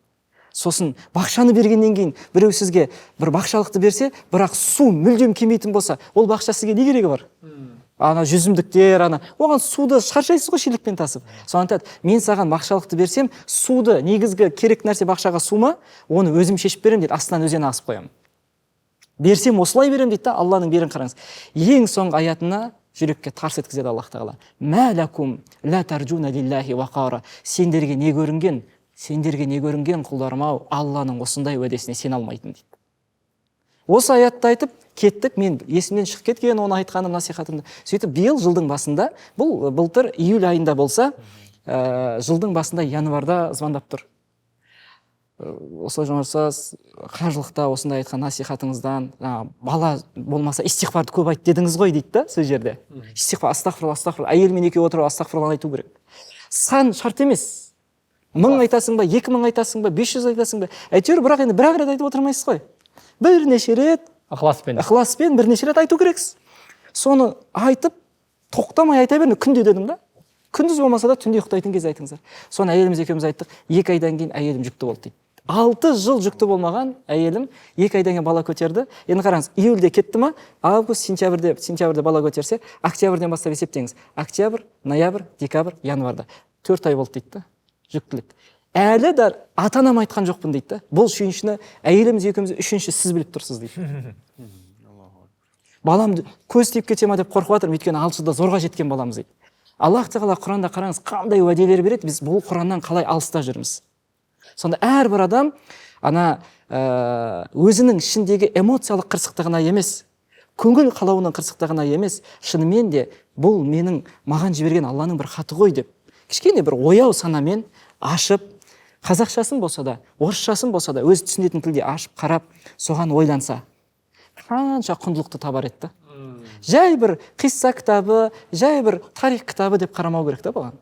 Сосын бақшаны бергеннен кейін біреу сізге бір бақшалықты берсе, бірақ су мүлдем келмейтін болса, ол бақша сізге не керегі бар? Ана жүзімдіктер, ана оған суды шаршайсыз ғой шелекпен тасып. Соны айтады, мен саған бақшалықты берсем, суды, негізгі керек нәрсе бақшаға су ма, оны өзім шешіп беремін дейді, астынан өзен ағызып қоямын. Берсем осылай беремін дейді да. Алланың берін қараңыз. Ең соңғы аятына жүрекке тарс еткізеді Аллах тағала. Мә лакум ла таржуна лиллахи вақара. Сендерге не көрінген? Сендерге не көрінген, құлдарым ау, Алланың осындай уәдесіне сене алмайтын дейді. Осы аятты айтып кеттік, мен есімнен шығып кеткен оны айтқаным, насихатымды. Сөйтіп биыл жылдың басында, бұл былтыр июль айында болса, жылдың басында январда звондап тұр. Осылай жолдас, қажылықта осындай айтқан насихатыңыздан, бала болмаса истиғфарды көп айт дедіңіз ғой дейді да. Сол жерде истиғфар, астағфирулла, астағфирулла, әйелмен екеуі отырып астағфирулла айту керек. Сан шарт емес. 1000 айтасың ба, 2000 айтасың ба, 500 айтасың ба, әйтеуір, бірақ енді бір ақ рет айтып отырмайсыз ғой. Бірнеше рет ықыласпен, ықыласпен бірнеше рет айту керексіз. Соны айтып тоқтамай айта беріңдер күнде дедім да. Күндіз болмаса да түнде ұйықтайтын кезде айтыңыздар. Соны әйеліміз екеуміз айттық. 2 айдан кейін әйелім жүкті болды дейді. 6 жыл жүкті болмаған әйелім 2 айдан кейін бала көтерді. Енді қараңыз, июльде кетті ма, август, сентябрьде бала көтерсе, октябрьден бастап есептеңіз. Октябрь, ноябрь, декабрь, январьда 4 ай болды дейді да жүктілік. Әлі де ата анам айтқан жоқпын дейді да. Бұл сүйіншіні әйеліміз екеуміз үшінші сіз біліп тұрсыз дейді. Балам көз тиіп кете ма деп қорқып жатырмын, өйткені 6 жылда зорға жеткен баламыз дейді. Аллах тағала Құранда қараңыз қандай уәделер береді, біз бұл Құраннан қалай алыста жүрміз. Сонда әрбір адам ана өзінің ішіндегі эмоциялық қырсықтығына емес, көңіл қалауының қырсықтығына емес, шынымен де бұл менің маған жіберген Алланың бір хаты ғой деп кішкене бір ояу санамен ашып, қазақшасын болса да, орысшасын болса да, өзі түсінетін тілде ашып қарап, соған ойланса, қанша құндылықты табар еді да. Жай бір қисса кітабы, жай бір тарих кітабы деп қарамау керек та бұған.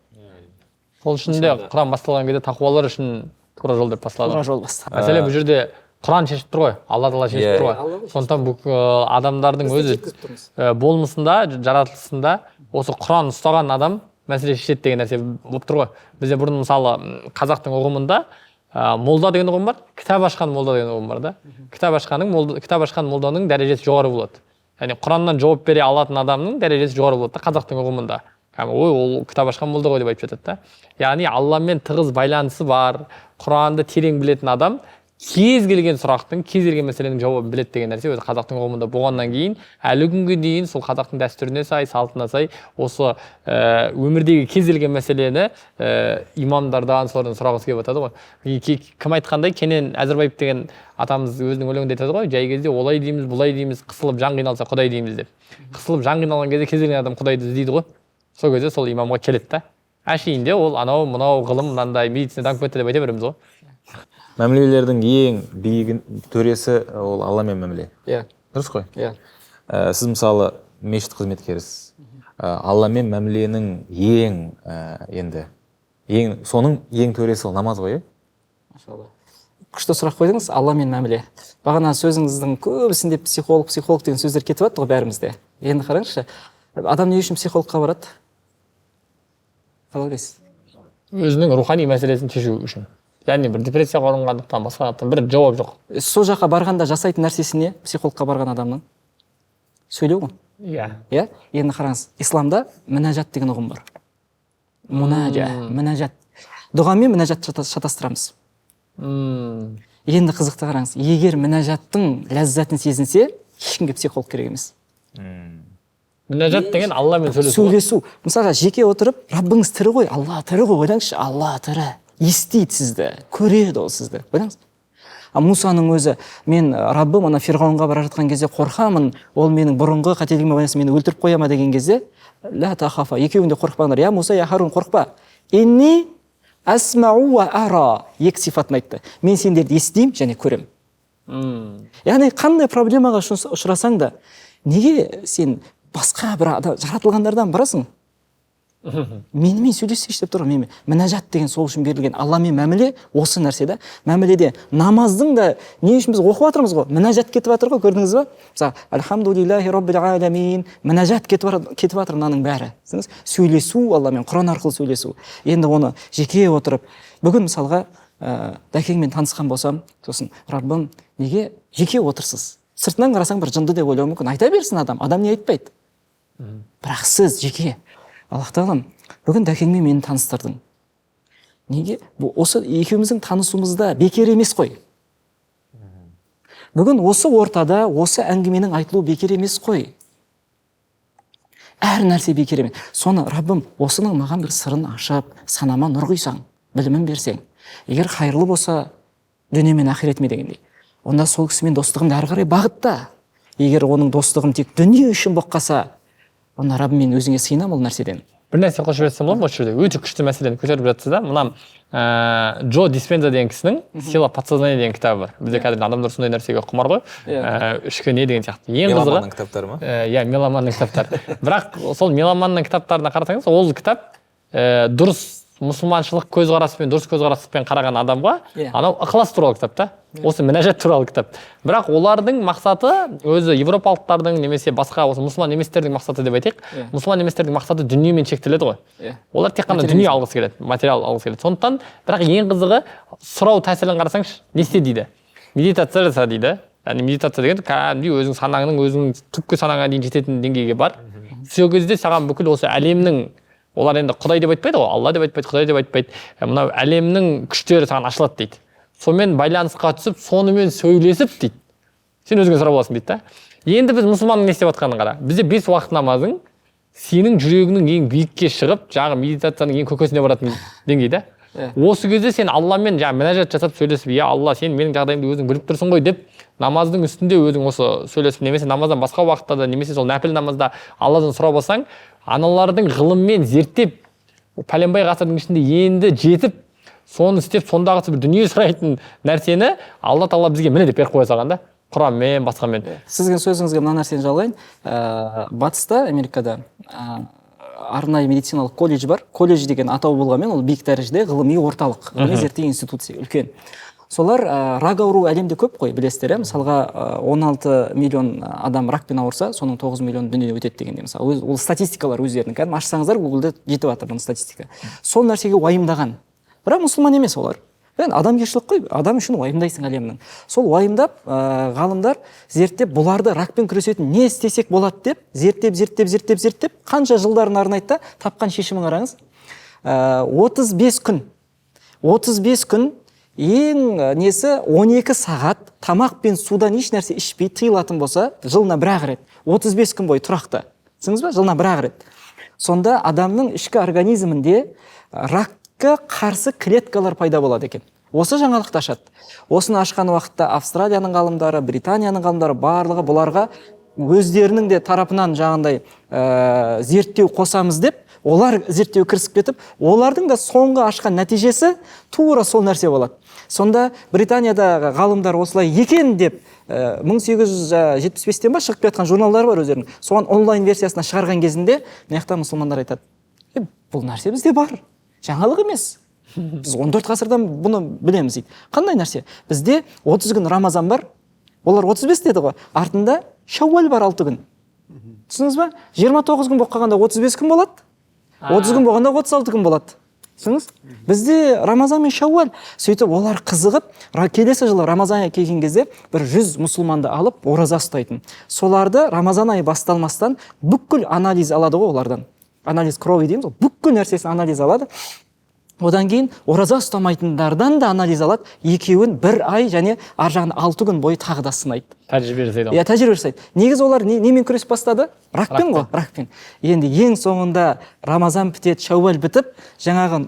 Сол үшін де Құран басталған кезде тақуалар үшін тура жол деп басталады. Тура жол басталады. Мәселе бұл жерде Құран шешіп тұр ғой, Алла тағала шешіп тұр ғой. Сондықтан бұл адамдардың өзі болмысында, жаратылысында осы Құран ұстаған адам мәселе шешеді деген нәрсе болып тұр ғой. Бізде бұрын мысалы қазақтың ұғымында молда деген ұғым бар, кітап ашқан молда деген ұғым бар да. Кітап ашқан молданың дәрежесі жоғары болады. Яғни Құраннан жауап бере алатын адамның дәрежесі жоғары болады да қазақтың ұғымында. Ой, ол кітап ашқан молда ғой деп айтып жатады да. Яғни Алламен тығыз байланысы бар, Құранды терең білетін адам кез келген сұрақтың, кез келген мәселенің жауабын біледі деген нәрсе өзі қазақтың ұғымында болғаннан кейін әлі күнге дейін сол қазақтың дәстүріне сай, салтына сай осы өмірдегі кез келген мәселені имамдардан солардан сұрағысы келіп жатады ғой. Кім айтқандай, Кенен Әзірбаев деген атамыз өзінің өлеңінде айтады ғой, жай кезде олай дейміз, бұлай дейміз, қысылып жан қиналса Құдай дейміз деп. Қысылып жан қиналған кезде кез келген адам Құдайды іздейді ғой. Сол кезде сол имамға келеді да. Әшейінде ол анау мынау ғылым мынандай медицина дамып кетті деп айта береміз ғой. Мәмілелердің ең биігін төресі ол Алламен мәміле. Иә. Дұрыс қой? Иә. Сіз мысалы мешіт қызметкерісіз. Алламен мәміленің ең енді ең соның ең төресі ол намаз ғой, иә? Машалла. Күшті сұрақ қойдыңыз, Алламен мәміле. Бағана сөзіңіздің көбісінде психолог, психолог деген сөздер кетіп жатты ғой бәрімізде. Енді қараңызшы, адам не үшін психологқа барады? Қалай ойлайсыз? Өзінің рухани мәселесін шешу үшін. Яғни бір депрессияға ұрынғандықтан, басқалықтан бір жауап жоқ. Сол жаққа барғанда жасайтын нәрсесі не? Психологқа барған адамның сөйлеу ғой. Иә. Иә? Енді қараңыз, исламда мінәжат деген ұғым бар. Мұнажа, мінәжат. Дұға мен мінәжатты шатастырамыз. Енді қызықты қараңыз, егер мінәжаттың ләззатын сезінсе, ешкімге психолог керек емес. Мінәжат деген Алламен сөйлесу. Сөйлесу. Мысалға, жеке отырып, Раббыңыз тірі ғой, Алла тірі ғой, ойлаңызшы, Алла тірі. Естиді сізді, көреді ол сізді. Ойлаңыз. А Мусаның өзі, мен Раббым ана Фирғауынға бара жатқан кезде қорқамын, ол менің бұрынғы қателігіме байланысты мені өлтіріп қоя ма деген кезде, ля тахафа, екеуің де қорықпаңдар. Я Муса, я Харун, қорықпа. Инни асмау уа ара. Екі сипатын айтты. Мен сендерді естимін және көремін. Яғни қандай проблемаға ұшырасаң да, неге сен басқа бір адам, жаратылғандардан барасың? Менімен сөйлессейші деп тұр ғой, менімен. Мінәжат деген сол үшін берілген. Алламен мәміле осы нәрсе да. Мәміледе намаздың да не үшін біз оқып жатырмыз ғой? Мінәжат кетіп жатыр ғой, көрдіңіз ба? Мысалы, альхамдулиллахи роббил аламин, мінәжат кетіп жатыр мынаның бәрі. Түсіндіңіз? Сөйлесу Алламен, Құран арқылы сөйлесу. Енді оны жеке отырып, бүгін мысалға, дәкеңмен танысқан болсам, сосын Раббым, неге жеке отырсыз? Сыртынан қарасаң бір жынды деп ойлауы мүмкін. Айта берсін адам, адам не айтпайды. Бірақ сіз жеке, Аллах тағалам, бүгін дәкеңмен мені таныстырдың. Неге? Бұл осы екеуміздің танысуымызда бекер емес қой. Бүгін осы ортада осы әңгіменің айтылуы бекер емес қой. Әр нәрсе бекер емес. Соны Раббым, осының маған бір сырын ашып, санама нұр құйсаң, білімін берсең. Егер қайырлы болса, дүние мен ақиретіме дегендей. Онда сол кісімен достығымды әрі қарай бағытта. Егер оның достығым тек дүние үшін болып қалса, онда Раббым, мен өзіңе сыйынамын ол нәрседен. Бір нәрсе қосып жіберсем болады ма осы жерде? Өте күшті мәселені көтеріп жатсыз да. Мына Джо Диспенза деген кісінің «Сила подсознания» деген кітабы бар. Бізде қазір адамдар сондай нәрсеге құмар ғой. Ішкі не деген сияқты. Ең қызығы Меломанның кітаптары ма? Иә, меломанның кітаптары. Бірақ сол меломанның кітаптарына қарасаңыз, ол кітап дұрыс мұсылманшылық көзқараспен, дұрыс көзқараспен қараған адамға анау ықылас туралы кітап та, осы мінәжат туралы кітап. Бірақ олардың мақсаты өзі европалықтардың немесе басқа осы мұсылман еместердің мақсаты деп айтайық, мұсылман еместердің мақсаты дүниемен шектеледі ғой. Олар тек қана дүние алғысы келеді, материал алғысы келеді. Сондықтан, бірақ ең қызығы, сұрау тәсілін қарасаңшы, не істе дейді? Медитация жаса дейді. Яғни медитация деген кәдімгідей өзің санаңның, өзіңнің түпкі санаңа дейін жететін деңгейге бар. Сол кезде саған бүкіл осы әлемнің, олар енді Құдай деп айтпайды ғой, Алла деп айтпайды, Құдай деп айтпайды, мынау әлемнің күштері саған ашылады дейді. Сонымен байланысқа түсіп, сонымен сөйлесіп дейді, сен өзіңе сұрап аласың дейді да. Енді біз мұсылманның не істеп жатқанын қара. Бізде 5 уақыт намазың сенің жүрегіңнің ең биікке шығып, жаңағы медитацияның ең көкесіне баратын деңгей да. Осы кезде сен Алламен жаңағы мінәжат жасап сөйлесіп, иә, Алла, сен менің жағдайымды өзің біліп тұрсың ғой деп, намаздың үстінде өзің осы сөйлесіп, немесе намаздан басқа уақытта да, немесе сол нәпіл намазда Алладан сұрап алсаң, аналардың ғылыммен зерттеп, пәленбай ғасырдың ішінде енді жетіп, соны істеп, сондағысы бір дүние сұрайтын нәрсені Алла тағала бізге міне деп беріп қоя салған да, Құранмен, басқамен. Сіздің сөзіңізге мына нәрсені жалғайын. Батыста, Америкада арнайы медициналық колледж бар. Колледж деген атау болғанмен, ол биік дәрежеде ғылыми орталық, ғылыми зерттеу институты үлкен. Солар рак ауруы әлемде көп қой, білесіздер, иә? Мысалға, 16 миллион адам ракпен ауырса, соның 9 миллион дүниеден өтеді дегендей. Мысалы, ол статистикалар өздерінің. Кәдімгі ашсаңыздар, Гуглда жетіп жатыр бұның статистика. Сол нәрсеге уайымдаған. Бірақ мұсылман емес олар. Енді адамгершілік қой, адам үшін уайымдайсың әлемнің. Сол уайымдап, ғалымдар зерттеп, бұларды ракпен күресетін не істесек болады деп, зерттеп, зерттеп, зерттеп, зерттеп, қанша жылдарын арнайды да, тапқан шешімін қараңыз. 35 күн. 35 күн ең несі 12 сағат тамақ пен судан еш нәрсе ішпей тыйылатын болса, жылына бір-ақ рет. 35 күн бойы тұрақты. Түсіндіңіз ба? Жылына бір-ақ рет. Сонда адамның ішкі организмінде ракқа қарсы клеткалар пайда болады екен. Осы жаңалықты ашады. Осыны ашқан уақытта Австралияның ғалымдары, Британияның ғалымдары барлығы бұларға өздерінің де тарапынан жаңағындай зерттеу қосамыз деп, олар зерттеу кірісіп кетіп, олардың да соңғы ашқан нәтижесі тура сол нәрсе болады. Сонда Британиядағы ғалымдар осылай екен деп, 1875-тен ба шығып келе жатқан журналдар бар өздерінің. Соған онлайн версиясына шығарған кезінде мына жақта мұсылмандар айтады: бұл нәрсе бізде бар, жаңалық емес. Біз 14 ғасырдан бұны білеміз дейді. Қандай нәрсе? Бізде 30 күн Рамазан бар, олар 35 деді ғой. Артында Шәууәл бар 6 күн. Түсіндіңіз ба? 29 күн болып қалғанда 35 күн болады. 30 күн болғанда 36 күн болады. Түсіндіңіз? Бізде Рамазан мен Шәууәл. Сөйтіп олар қызығып, келесі жылы Рамазан айы келген кезде бір 100 мұсылманды алып ораза ұстайтын. Соларды Рамазан айы басталмастан бүкіл анализ алады ғой олардан. Анализ крови дейміз ғой. Бүкіл нәрсесін анализ алады. Одан кейін ораза ұстамайтындардан да анализ алады, екеуін бір ай және ар жағын 6 күн бойы тағы да сынайды. Тәжірибе жасайды. Иә, тәжірибе жасайды. Негізі олар немен күресіп бастады? Ракпен ғой, ракпен. Енді ең соңында Рамазан бітеді, Шәууәл бітіп, жаңағы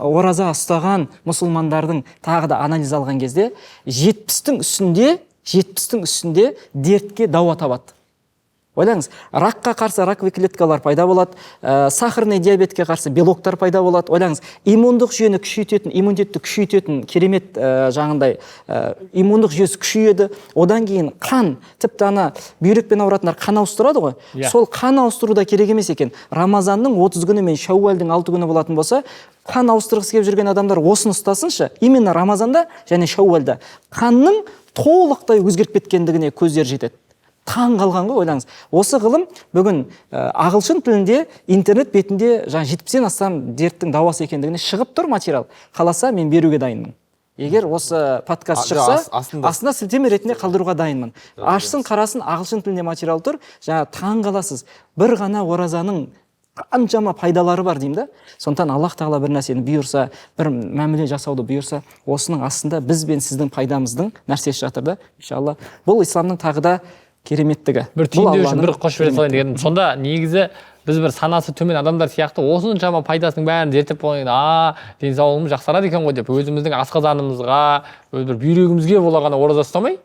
ораза ұстаған мұсылмандардың тағы да анализ алған кезде 70-тің үстінде дертке дауа табады. Ойлаңыз, ракқа қарсы раковый клеткалар пайда болады, сахарный диабетке қарсы белоктар пайда болады. Ойлаңыз, иммундық жүйені күшейтетін, иммунитетті күшейтетін керемет жаңағындай иммундық жүйесі күшейеді. Одан кейін қан, тіпті ана бүйрекпен ауыратындар қан ауыстырады ғой. Сол қан ауыстыру да керек емес екен. Рамазанның 30 күні мен Шәууәлдің 6 күні болатын болса, қан ауыстырғысы келіп жүрген адамдар осыны ұстасыншы, именно Рамазанда және Шәууәлда қанның толықтай өзгеріп кеткендігіне көздері жетеді. Таң қалған ғой, ойлаңыз. Осы ғылым бүгін ағылшын тілінде интернет бетінде жаңа 70-тен астам дерттің дауасы екендігіне шығып тұр материал. Қаласа мен беруге дайынмын. Егер осы подкаст шықса, астында сілтеме ретінде қалдыруға дайынмын. Ашсын, қарасын, ағылшын тілінде материал тұр. Жаңа таң қаласыз. Бір ғана оразаның қаншама пайдалары бар деймін да. Сондықтан Аллах тағала бір нәрсені бұйырса, бір мәміле жасауды бұйырса, осының астында біз бен сіздің пайдамыздың нәрсесі жатыр да. Иншалла. Бұл исламның тағы да кереметтігі. Бір түйіндеу үшін бір қосып жібере салайын дегенім. Сонда негізі біз бір санасы төмен адамдар сияқты осыншама пайдасының бәрін зерттеп болғаннан кейін, денсаулығымыз жақсарады екен ғой деп өзіміздің асқазанымызға, бір бүйрегімізге бола ғана ораза ұстамай,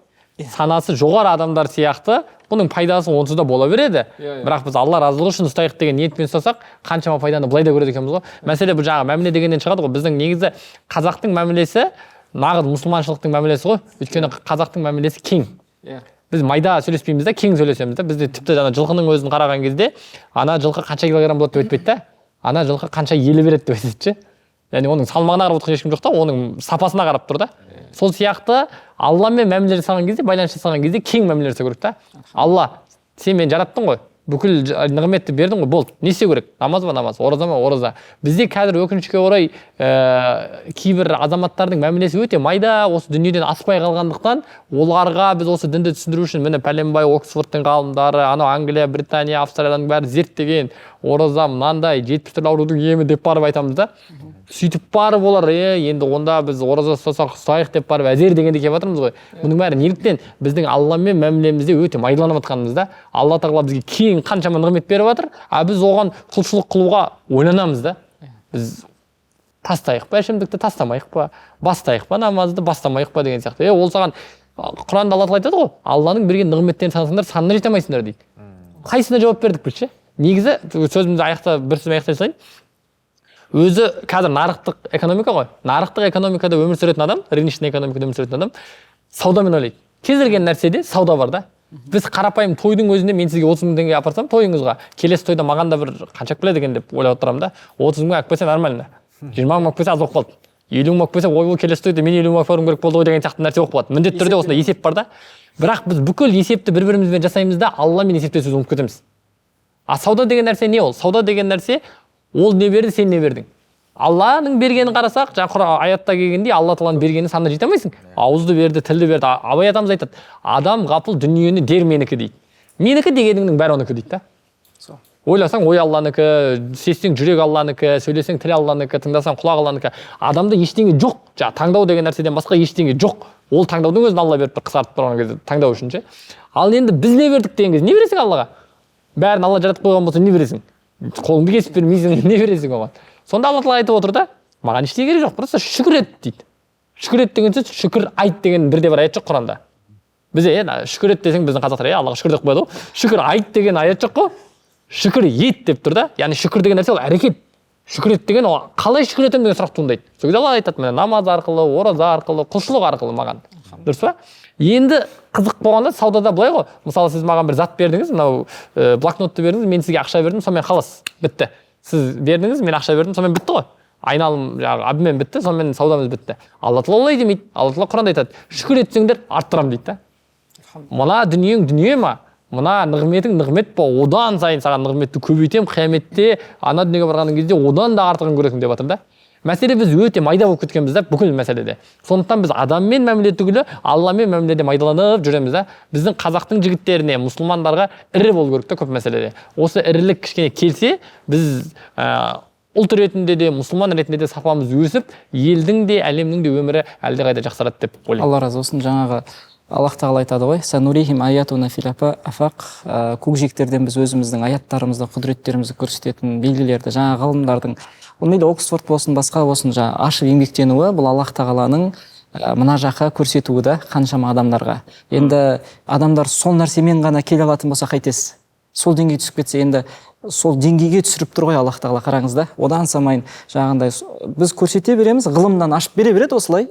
санасы жоғары адамдар сияқты бұның пайдасы онсыз да бола береді. Бірақ біз Алла разылығы үшін ұстайық деген ниетпен ұстасақ, қаншама пайданы былай да көреді екенбіз ғой. Мәселе бұл жаңағы мәміле дегеннен шығады ғой. Біздің негізі қазақтың мәмілесі нағыз мұсылманшылықтың мәмілесі ғой. Өйткені қазақтың мәмілесі кең. Біз майда сөйлеспейміз да, кең сөйлесеміз да. Бізде тіпті ана жылқының өзін қараған кезде, ана жылқы қанша килограмм болады деп айтпайды да, ана жылқы қанша елі береді деп айтады ше. Яғни оның салмағына қарап отырған ешкім жоқ та, оның сапасына қарап тұр да. Сол сияқты Алламен мәміле жасаған кезде, байланыс жасаған кезде кең мәміле жасау керек та. Алла, сен мені жараттың ғой, бүкіл нығметті бердің ғой, болды. Не істеу керек? Намаз ба, намаз, ораза ма, ораза. Бізде қазір өкінішке орай кейбір азаматтардың мәмілесі өте майда, осы дүниеден аспай қалғандықтан, оларға біз осы дінді түсіндіру үшін міне пәленбай Оксфордтың ғалымдары, анау Англия, Британия, Австралияның бәрі зерттеген, ораза мынандай 70 түрлі аурудың емі деп барып айтамыз да. Сөйтіп барып олар, енді онда біз ораза ұстасақ ұстайық деп барып әзер дегенде келіп жатырмыз ғой. Бұның бәрі неліктен? Біздің Алламен мәмілемізде өте майдаланып жатқанымыз да. Алла тағала бізге кең қаншама нығмет беріп жатыр, а біз оған құлшылық қылуға ойланамыз да. Біз тастайық па ішімдікті, тастамайық па, бастайық па намазды, бастамайық па деген сияқты. Ол саған Құранда Алла тағала айтады ғой, Алланың берген нығметтерін санасаңдар санына жете алмайсыңдар дейді. Қайсысына жауап бердік біз ше? Негізі сөзімізді аяқта бір сөзбен аяқтай салайын. Өзі қазір нарықтық экономика ғой. Нарықтық экономикада өмір сүретін адам, рыночный экономикада өмір сүретін адам саудамен ойлайды. Кез келген нәрседе сауда бар да. Біз қарапайым тойдың өзінде мен сізге 30 мың теңге апарсам тойыңызға, келесі тойда маған да бір қанша алып келеді екен деп ойлап отырамын да. 30 мың алып келсе нормально. 20 мың алып келсе аз болып қалды. 50 мың алып келсе, ойбой, келесі тойда мен 50 мың алып баруым керек болды ғой деген сияқты нәрсе болып қалады. Міндетті түрде осындай есеп бар да. Бірақ біз бүкіл есепті бір-бірімізбен жасаймыз да, Алламен есептесуді ұмытып кетеміз. А сауда деген нәрсе не ол? Сауда деген нәрсе ол не берді, сен не бердің? Алланың бергенін қарасақ, жаңа Құран аятта келгендей, Алла тағаланың бергенін санына жете алмайсың. Ауызды берді, тілді берді. Абай атамыз айтады, адам ғапыл дүниені дер менікі дейді. Менікі дегеніңнің бәрі оныкі дейді да. Ойласаң ой Алланікі, сезсең жүрек Алланікі, сөйлесең тіл Алланікі, тыңдасаң құлақ Алланікі. Адамда ештеңе жоқ. Жаңа таңдау деген нәрседен басқа ештеңе жоқ. Ол таңдаудың өзін Алла беріп тұр, қысқартып тұрған кезде таңдау үшін ше. Ал енді біз не бердік деген кезде не бересің Аллаға? Бәрін Алла жаратып қойған болса не бересің? Қолыңды кесіп бермейсің, не бересің оған? Сонда Алла тағала айтып отыр да, маған ештеңе керек жоқ, просто шүкір ет дейді. Шүкір ет деген сөз, шүкір айт деген бірде бір аят жоқ Құранда. Бізде шүкір ет десең біздің қазақтар Аллаға шүкір деп қояды ғой. Шүкір айт деген аят жоқ қой. Шүкір ет деп тұр да. Яғни шүкір деген нәрсе ол әрекет. Шүкір ет деген ол қалай шүкір етемін деген сұрақ туындайды. Сол кезде Алла айтады, міне намаз арқылы, ораза арқылы, құлшылық арқылы маған. Дұрыс па? Енді қызық болғанда саудада былай ғой. Мысалы сіз маған бір зат бердіңіз, мынау блокнотты бердіңіз, мен сізге ақша бердім, сонымен халас, бітті. Сіз бердіңіз, мен ақша бердім, сонымен бітті ғой. Айналым жаңағы обмен бітті, сонымен саудамыз бітті. Алла тағала олай демейді. Алла тағала Құранда айтады, шүкір етсеңдер арттырамын дейді да. Мына дүниең дүние ма? Мына нығметің нығмет па? Одан сайын саған нығметті көбейтемін, қияметте ана дүниеге барған кезде одан да артығын көресің деп жатыр да. Мәселе біз өте майда болып кеткенбіз да бүкіл мәселеде. Сондықтан біз адаммен мәміле түгілі Алламен мәміледе майдаланып жүреміз да. Біздің қазақтың жігіттеріне, мұсылмандарға ірі болу керек та көп мәселеде. Осы ірілік кішкене келсе, біз Ұлт ретінде де, мұсылман ретінде де сапамыз өсіп, елдің де, әлемнің де өмірі әлдеқайда жақсарады деп ойлаймын. Алла разы болсын. Жаңағы Аллах тағала айтады ғой, санурихим аятуна фил афақ, көкжиектерден біз өзіміздің аяттарымызды, құдіреттерімізді көрсететін белгілерді, жаңа ғалымдардың, ол мейлі Оксфорд болсын, басқа болсын, жаңа ашып еңбектенуі, бұл Аллах тағаланың мына жаққа көрсетуі да қаншама адамдарға. Енді адамдар сол нәрсемен ғана келе алатын болса қайтесіз? Сол деңгейге түсіп кетсе, енді сол деңгейге түсіріп тұр ғой Аллах тағала, қараңыз да. Одан самайын жаңағындай біз көрсете береміз, ғылымнан ашып бере береді осылай.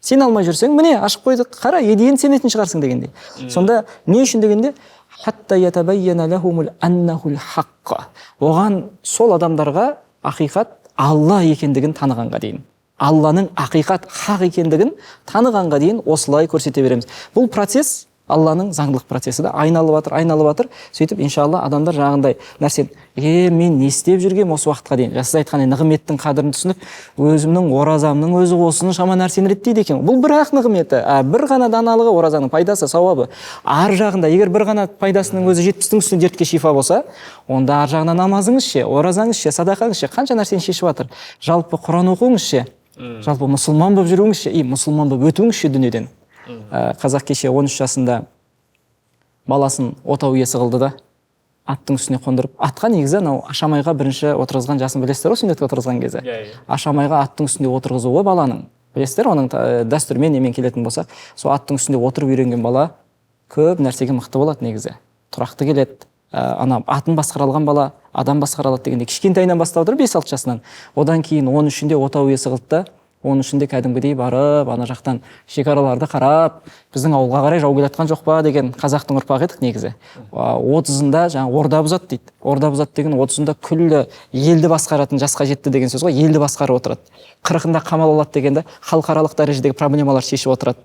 Сен алмай жүрсең, міне ашып қойдық, қара, енді сенетін шығарсың дегендей. Сонда не үшін дегенде, хатта ятабайяна лахумул аннахул хаққа. Оған сол адамдарға ақиқат Алла екендігін танығанға дейін, Алланың ақиқат хақ екендігін танығанға дейін осылай көрсете береміз. Бұл процесс Алланың заңдылық процесі да, айналып жатыр, айналып жатыр. Сөйтіп иншалла адамдар жаңағындай нәрсе, мен не істеп жүргем осы уақытқа дейін? Сіз айтқандай нығметтің қадірін түсініп, өзімнің оразамның өзі осыншама нәрсені реттейді екен. Бұл бір ақ нығметі, бір ғана даналығы оразаның пайдасы, сауабы. Ар жағында егер бір ғана пайдасының өзі 70-тің үстіне дертке шифа болса, онда ар жағында намазыңыз ше, оразаңыз ше, садақаңыз ше, қанша нәрсені шешіп жатыр. Жалпы Құран оқуыңыз ше, жалпы мұсылман болып жүруіңіз ше, мұсылман болып өтуіңіз ше дүниеден. Қазақ кеше 13 жасында баласын отау иесі қылды да, аттың үстіне қондырып, атқа негізі анау ашамайға бірінші отырғызған жасын білесіздер ғой, сүндетке отырғызған кезі. Ашамайға аттың үстінде отырғызуы баланың, білесіздер, оның дәстүрмен немен келетін болсақ, сол аттың үстінде отырып үйренген бала көп нәрсеге мықты болады негізі. Тұрақты келеді, ана атын басқара алған бала адам басқара алады дегенде кішкентайынан бастап отыр, 5-6 жасынан. Одан кейін 13-інде отау иесі қылды да, 13-інде кәдімгідей барып, ана жақтан шекараларды қарап, біздің ауылға қарай жау келе жатқан жоқ па деген қазақтың ұрпағы едік негізі. 30-ында жаңа орда бұзады дейді. Орда бұзады деген 30-ында күллі елді басқаратын жасқа жетті деген сөз ғой, елді басқарып отырады. 40-ында қамал алады дегенде халықаралық дәрежедегі проблемалар шешіп отырады.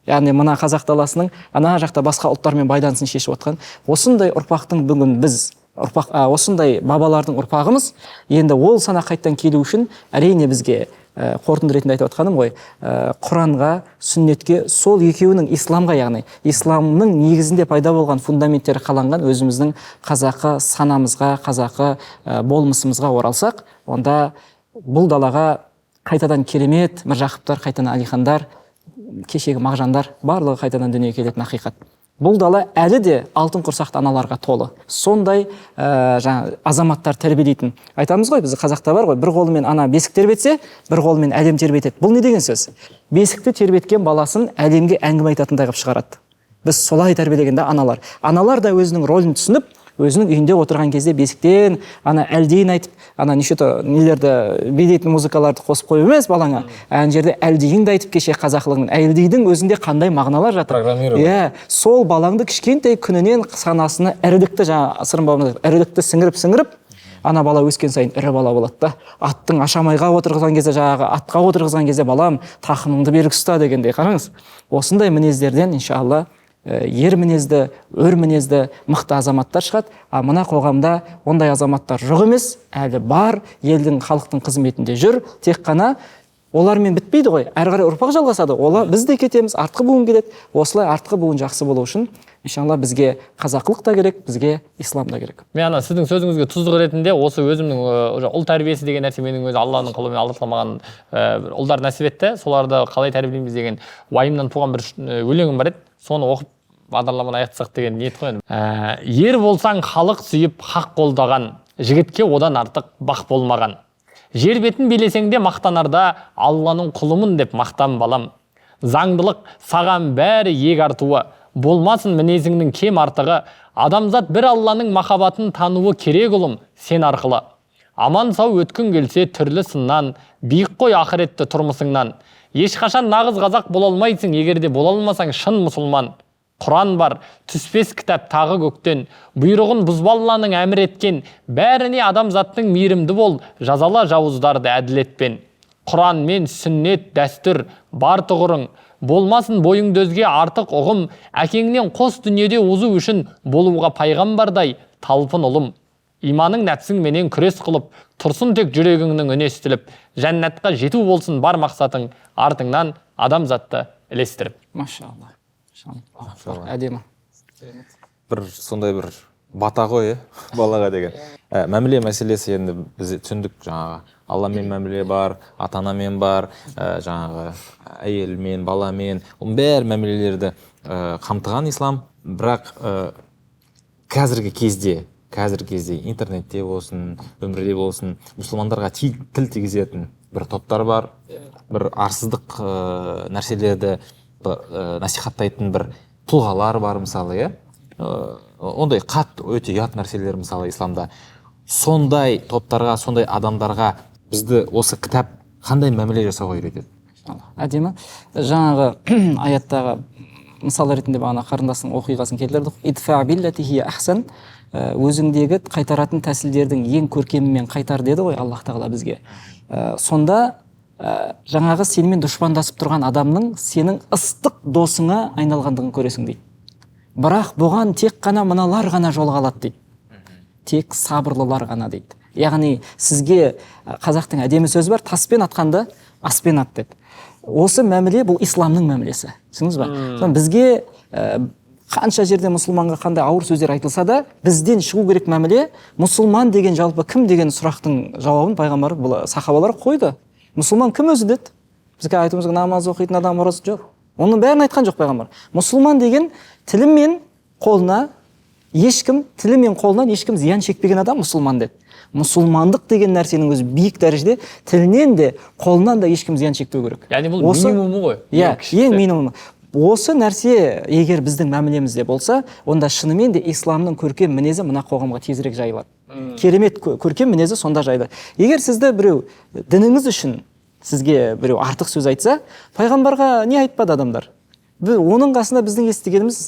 Яғни мына қазақ даласының ана жақта басқа ұлттармен байланысын шешіп отқан осындай ұрпақтың бүгін біз ұрпақ, осындай бабалардың ұрпағымыз. Енді ол сана қайттан келу үшін әрине бізге қорытынды ретінде айтып отқаным ғой, Құранға, сүннетке, сол екеуінің исламға, яғни исламның негізінде пайда болған фундаменттері қаланған өзіміздің қазақы санамызға, қазақы болмысымызға оралсақ, онда бұл далаға қайтадан керемет Міржақыптар, қайтадан Әлихандар, кешегі Мағжандар барлығы қайтадан дүниеге келетін ақиқат. Бұл дала әлі де алтын құрсақты аналарға толы. Сондай жаңа азаматтар тәрбиелейтін. Айтамыз ғой, бізде қазақта бар ғой, бір қолымен ана бесік тербетсе, бір қолымен әлем тербетеді. Бұл не деген сөз? Бесікті тербеткен баласын әлемге әңгіме айтатындай қылып шығарады. Біз солай тәрбиелегенде аналар. Аналар да өзінің рөлін түсініп, өзінің үйінде отырған кезде бесіктен ана әлдейін айтып, ана неше түрлі нелерді билейтін музыкаларды қосып қойып емес балаңа. Ана жерде әлдейіңді айтып кеше қазақылығын, әлдейдің өзінде қандай мағыналар жатыр. Программирование. Иә, сол балаңды кішкентай күнінен санасына ірілікті, жаңа Сырым бабамыз айтты, ірілікті сіңіріп-сіңіріп, ана бала өскен сайын ірі бала болады да. Аттың ашамайға отырғызған кезде, жаңағы атқа отырғызған кезде балам тақымыңды берік ұста дегендей, қараңыз. Осындай мінездерден иншалла ер мінезді, өр мінезді мықты азаматтар шығады. А мына қоғамда ондай азаматтар жоқ емес, әлі бар, елдің, халықтың қызметінде жүр. Тек қана олармен бітпейді ғой, әрі қарай ұрпақ жалғасады. Олар, біз де кетеміз, артқы буын келеді. Осылай артқы буын жақсы болу үшін иншалла бізге қазақылық та керек, бізге ислам да керек. Мен ана сіздің сөзіңізге тұздық ретінде осы өзімнің уже ұл тәрбиесі деген нәрсе менің өзі Алланың қалауымен Алла тағала маған бір ұлдар нәсіп етті. Соларды қалай тәрбиелейміз деген уайымнан туған бір өлеңім бар еді. Соны оқып бағдарламаны аяқтасақ деген ниет қой енді. Ер болсаң халық сүйіп хақ қолдаған, жігітке одан артық бақ болмаған. Жер бетін билесең де мақтанарда Алланың құлымын деп мақтан балам. Заңдылық саған бәрі ек артуы, болмасын мінезіңнің кем артығы. Адамзат бір Алланың махаббатын тануы керек ұлым сен арқылы. Аман сау өткің келсе түрлі сыннан, биік қой ақыретті тұрмысыңнан. Ешқашан нағыз қазақ бола алмайсың, егер де бола алмасаң шын мұсылман. Құран бар, түспес кітап тағы көктен, бұйрығын бұзба Алланың әмір еткен, бәріне адамзаттың мейірімді бол, жазала жауыздарды әділетпен. Құран мен сүннет, дәстүр, бар тұғырың, болмасын бойыңды өзге артық ұғым, әкеңнен қос дүниеде озу үшін болуға пайғамбардай талпын ұлым. Иманың нәпсің менен күрес қылып, тұрсын тек жүрегіңнің үні естіліп, жәннатқа жету болсын бар мақсатың, артыңнан адамзатты ілестіріп. Машалла. Әдемі. Бір сондай бір Бата ғой, балаға деген. Мәміле мәселесі енді біз түсіндік, жаңағы Алламен мәміле бар, ата-анамен бар, жаңағы әйелмен, баламен, оның бәрі мәмілелерді қамтыған ислам. Бірақ қазіргі кезде интернетте болсын, өмірде болсын, мұсылмандарға тіл тигізетін бір топтар бар, бір арсыздық нәрселерді насихаттайтын бір тұлғалар бар, мысалы, иә? Ондай қатты өте ұят нәрселер, мысалы, исламда. Сондай топтарға, сондай адамдарға бізді осы кітап қандай мәміле жасауға үйретеді? Әдемі. Жаңағы аяттағы мысал ретінде бағана қарындастың оқиғасын келтірдік. Идфа биллати хия ахсан, өзіңдегі қайтаратын тәсілдердің ең көркемімен қайтар деді ғой Аллах тағала бізге. Сонда жаңағы сенімен дұшпандасып тұрған адамның сенің ыстық досыңа айналғандығын көресің дейді. Бірақ бұған тек қана мыналар ғана жолыға алады дейді. Тек сабырлылар ғана дейді. Яғни сізге қазақтың әдемі сөзі бар, таспен атқанды аспен ат деді. Осы мәміле бұл исламның мәмілесі. Түсіндіңіз ба? Сонда бізге қанша жерде мұсылманға қандай ауыр сөздер айтылса да, бізден шығу керек мәміле, мұсылман деген жалпы кім деген сұрақтың жауабын пайғамбар, бұл сахабалар қойды. Мұсылман кім өзі деді? Бізге айтуымыз намаз оқитын адам, ораза жоқ. Оның бәрін айтқан жоқ пайғамбар. Мұсылман деген тілі мен қолына ешкім, тілі мен қолынан ешкім зиян шекпеген адам мұсылман деді. Мұсылмандық деген нәрсенің өзі биік дәрежеде, тілінен де, қолынан да ешкім зиян шекпеу керек. Яғни бұл минимумы ғой. Иә, ең минимумы. Осы нәрсе егер біздің мәмілемізде болса, онда шынымен де исламның көркем мінезі мына қоғамға тезірек жайылады. Керемет көркем мінезі сонда жайылады. Егер сізді біреу дініңіз үшін сізге біреу артық сөз айтса, пайғамбарға не айтпады адамдар? Оның қасында біздің естігеніміз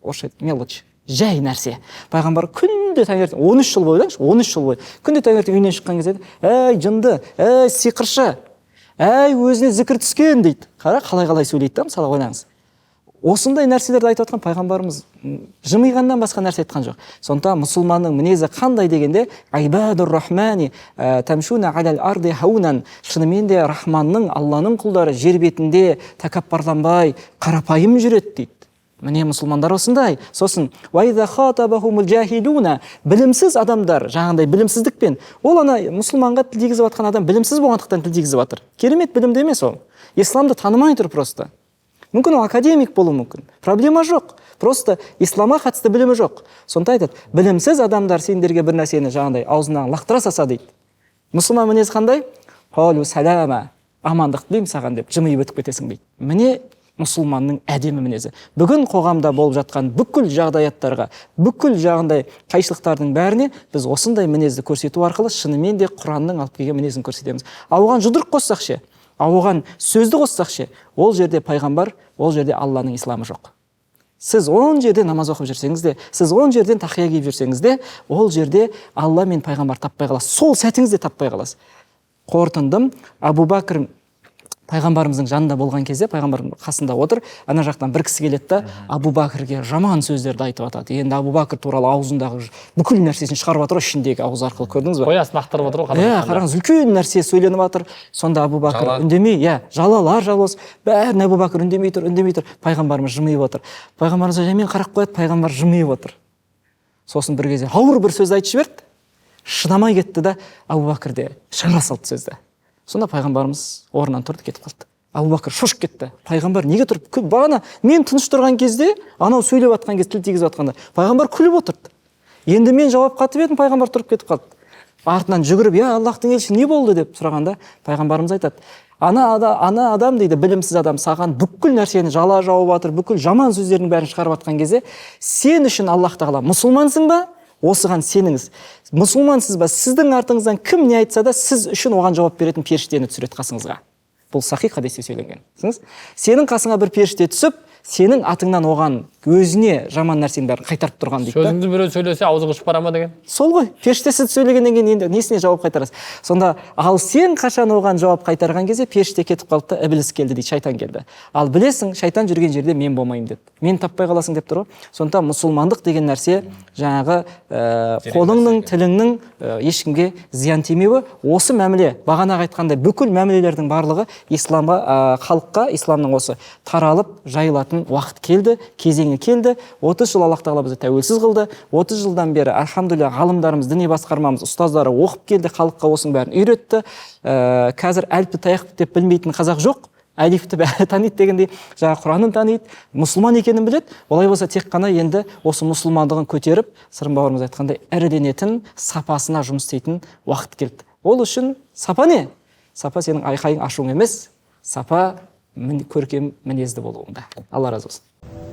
орысша мелочь, жай нәрсе. Пайғамбар күнде таңертең 13 жыл бойы, ойлаңызшы, 13 жыл бойы күнде таңертең үйінен шыққан кезде, әй жынды, әй сиқыршы, әй өзіне зікір түскен дейді. Қара, қалай-қалай сөйлейді да, мысалы ойлаңыз. Осындай нәрселерді айтып жатқан пайғамбарымыз жымиғаннан басқа нәрсе айтқан жоқ. Сондықтан мұсылманның мінезі қандай дегенде, айбадур рахмани тамшуна алал арди хаунан, шынымен де Рахманның, Алланың құлдары жер бетінде тәкаппарланбай қарапайым жүреді дейді. Міне мұсылмандар осындай. Сосын уайза хатабахумул жахилуна, білімсіз адамдар, жаңағындай білімсіздікпен, ол ана мұсылманға тіл тигізіп жатқан адам білімсіз болғандықтан тіл тигізіп жатыр. Керемет білімді емес ол. Исламды танымай тұр просто. Мүмкін ол академик болуы мүмкін. Проблема жоқ. Просто исламға қатысты білімі жоқ. Сонда айтады, білімсіз адамдар сендерге бір нәрсені жаңағындай аузынан лақтыра салса дейді. Мұсылман мінезі қандай? Қалу салама, амандық тілеймін саған деп жымиып өтіп кетесің дейді. Міне мұсылманның әдемі мінезі. Бүгін қоғамда болып жатқан бүкіл жағдаяттарға, бүкіл жағындай қайшылықтардың бәріне біз осындай мінезді көрсету арқылы шынымен де Құранның алып келген мінезін көрсетеміз. Ал оған жұдырық қоссақ ше, ал оған сөзді қоссақ ше, ол жерде пайғамбар, ол жерде Алланың исламы жоқ. Сіз он жерде намаз оқып жүрсеңіз де, сіз он жерден тақия киіп жүрсеңіз де, ол жерде Алла мен пайғамбар таппай қаласыз. Сол сәтіңізде таппай қаласыз. Қорытындым, Абу Бәкір пайғамбарымыздың жанында болған кезде, пайғамбар қасында отыр, ана жақтан бір кісі келеді да, Абу Бәкірге жаман сөздерді айтып атады. Енді Абу Бәкір туралы аузындағы бүкіл нәрсесін шығарып жатыр ғой, ішіндегі ауыз арқылы, көрдіңіз ба? Қоясын ақтарып отыр ғой. Иә, қараңыз, үлкен нәрсе сөйленіп жатыр. Сонда Абу Бәкір үндемей, иә, жалалар жалос, бәрін Абу Бәкір үндемей тұр, үндемей тұр. Пайғамбарымыз жымиып отыр. Пайғамбарымыз жаймен қарап қояды, пайғамбар жымиып отыр. Сосын бір кезде ауыр бір сөз айтып жіберді, шыдамай кетті да, Абу Бәкір де шығара салды сөзді. Сонда пайғамбарымыз орнынан тұрды, кетіп қалды. Абу Бәкір шошып кетті. Пайғамбар неге тұрып? Бағана мен тыныш тұрған кезде, анау сөйлеп жатқан кезде, тіл тигізіп жатқанда, пайғамбар күліп отырды. Енді мен жауап қатып едім, пайғамбар тұрып кетіп қалды. Артынан жүгіріп, я Аллахтың елшісі, не болды деп сұрағанда, пайғамбарымыз айтады: ана адам дейді, білімсіз адам саған бүкіл нәрсені жала жауып жатыр, бүкіл жаман сөздердің бәрін шығарып жатқан кезде, сен үшін Аллах тағала мұсылмансың ба? Осыған сеніңіз. Мұсылмансыз ба? Сіздің артыңыздан кім не айтса да, сіз үшін оған жауап беретін періштені түсіреді қасыңызға. Бұл сахих хадисте сөйленген. Түсіндіңіз? Сенің қасыңа бір періште түсіп, сенің атыңнан оған өзіне жаман нәрсенің бәрін қайтарып тұрған дейді. Сөзіңді біреу сөйлесе аузы қышып бара ма деген? Сол ғой. Періште сіз сөйлегеннен кейін енді несіне жауап қайтарасыз? Сонда ал сен қашан оған жауап қайтарған кезде періште кетіп қалды да, ібіліс келді дейді, шайтан келді. Ал білесің, шайтан жүрген жерде мен болмаймын деді. Мен таппай қаласың деп тұр ғой. Сондықтан мұсылмандық деген нәрсе жаңағы қолыңның, тіліңнің ешкімге зиян тимеуі. Осы мәміле, бағанағы айтқандай, бүкіл мәмілелердің барлығы исламға, халыққа исламның осы таралып жайылатын уақыт келді, кезең Тәуелсіздігіне келді. 30 жыл Аллах тағала бізді тәуелсіз қылды. 30 жылдан бері, альхамдулилля, ғалымдарымыз, діни басқармамыз, ұстаздары оқып келді, халыққа осының бәрін үйретті. Қазір әліпті таяқ деп білмейтін қазақ жоқ. Әлифті бәрі таниды дегендей, жаңа Құранын таниды, мұсылман екенін біледі. Олай болса, тек қана енді осы мұсылмандығын көтеріп, Сырым бауырымыз айтқандай, іріленетін, сапасына жұмыс істейтін уақыт келді. Ол үшін сапа не? Сапа сенің айқайың, ашуың емес, сапа көркем мінезді болуыңда. Алла разы болсын.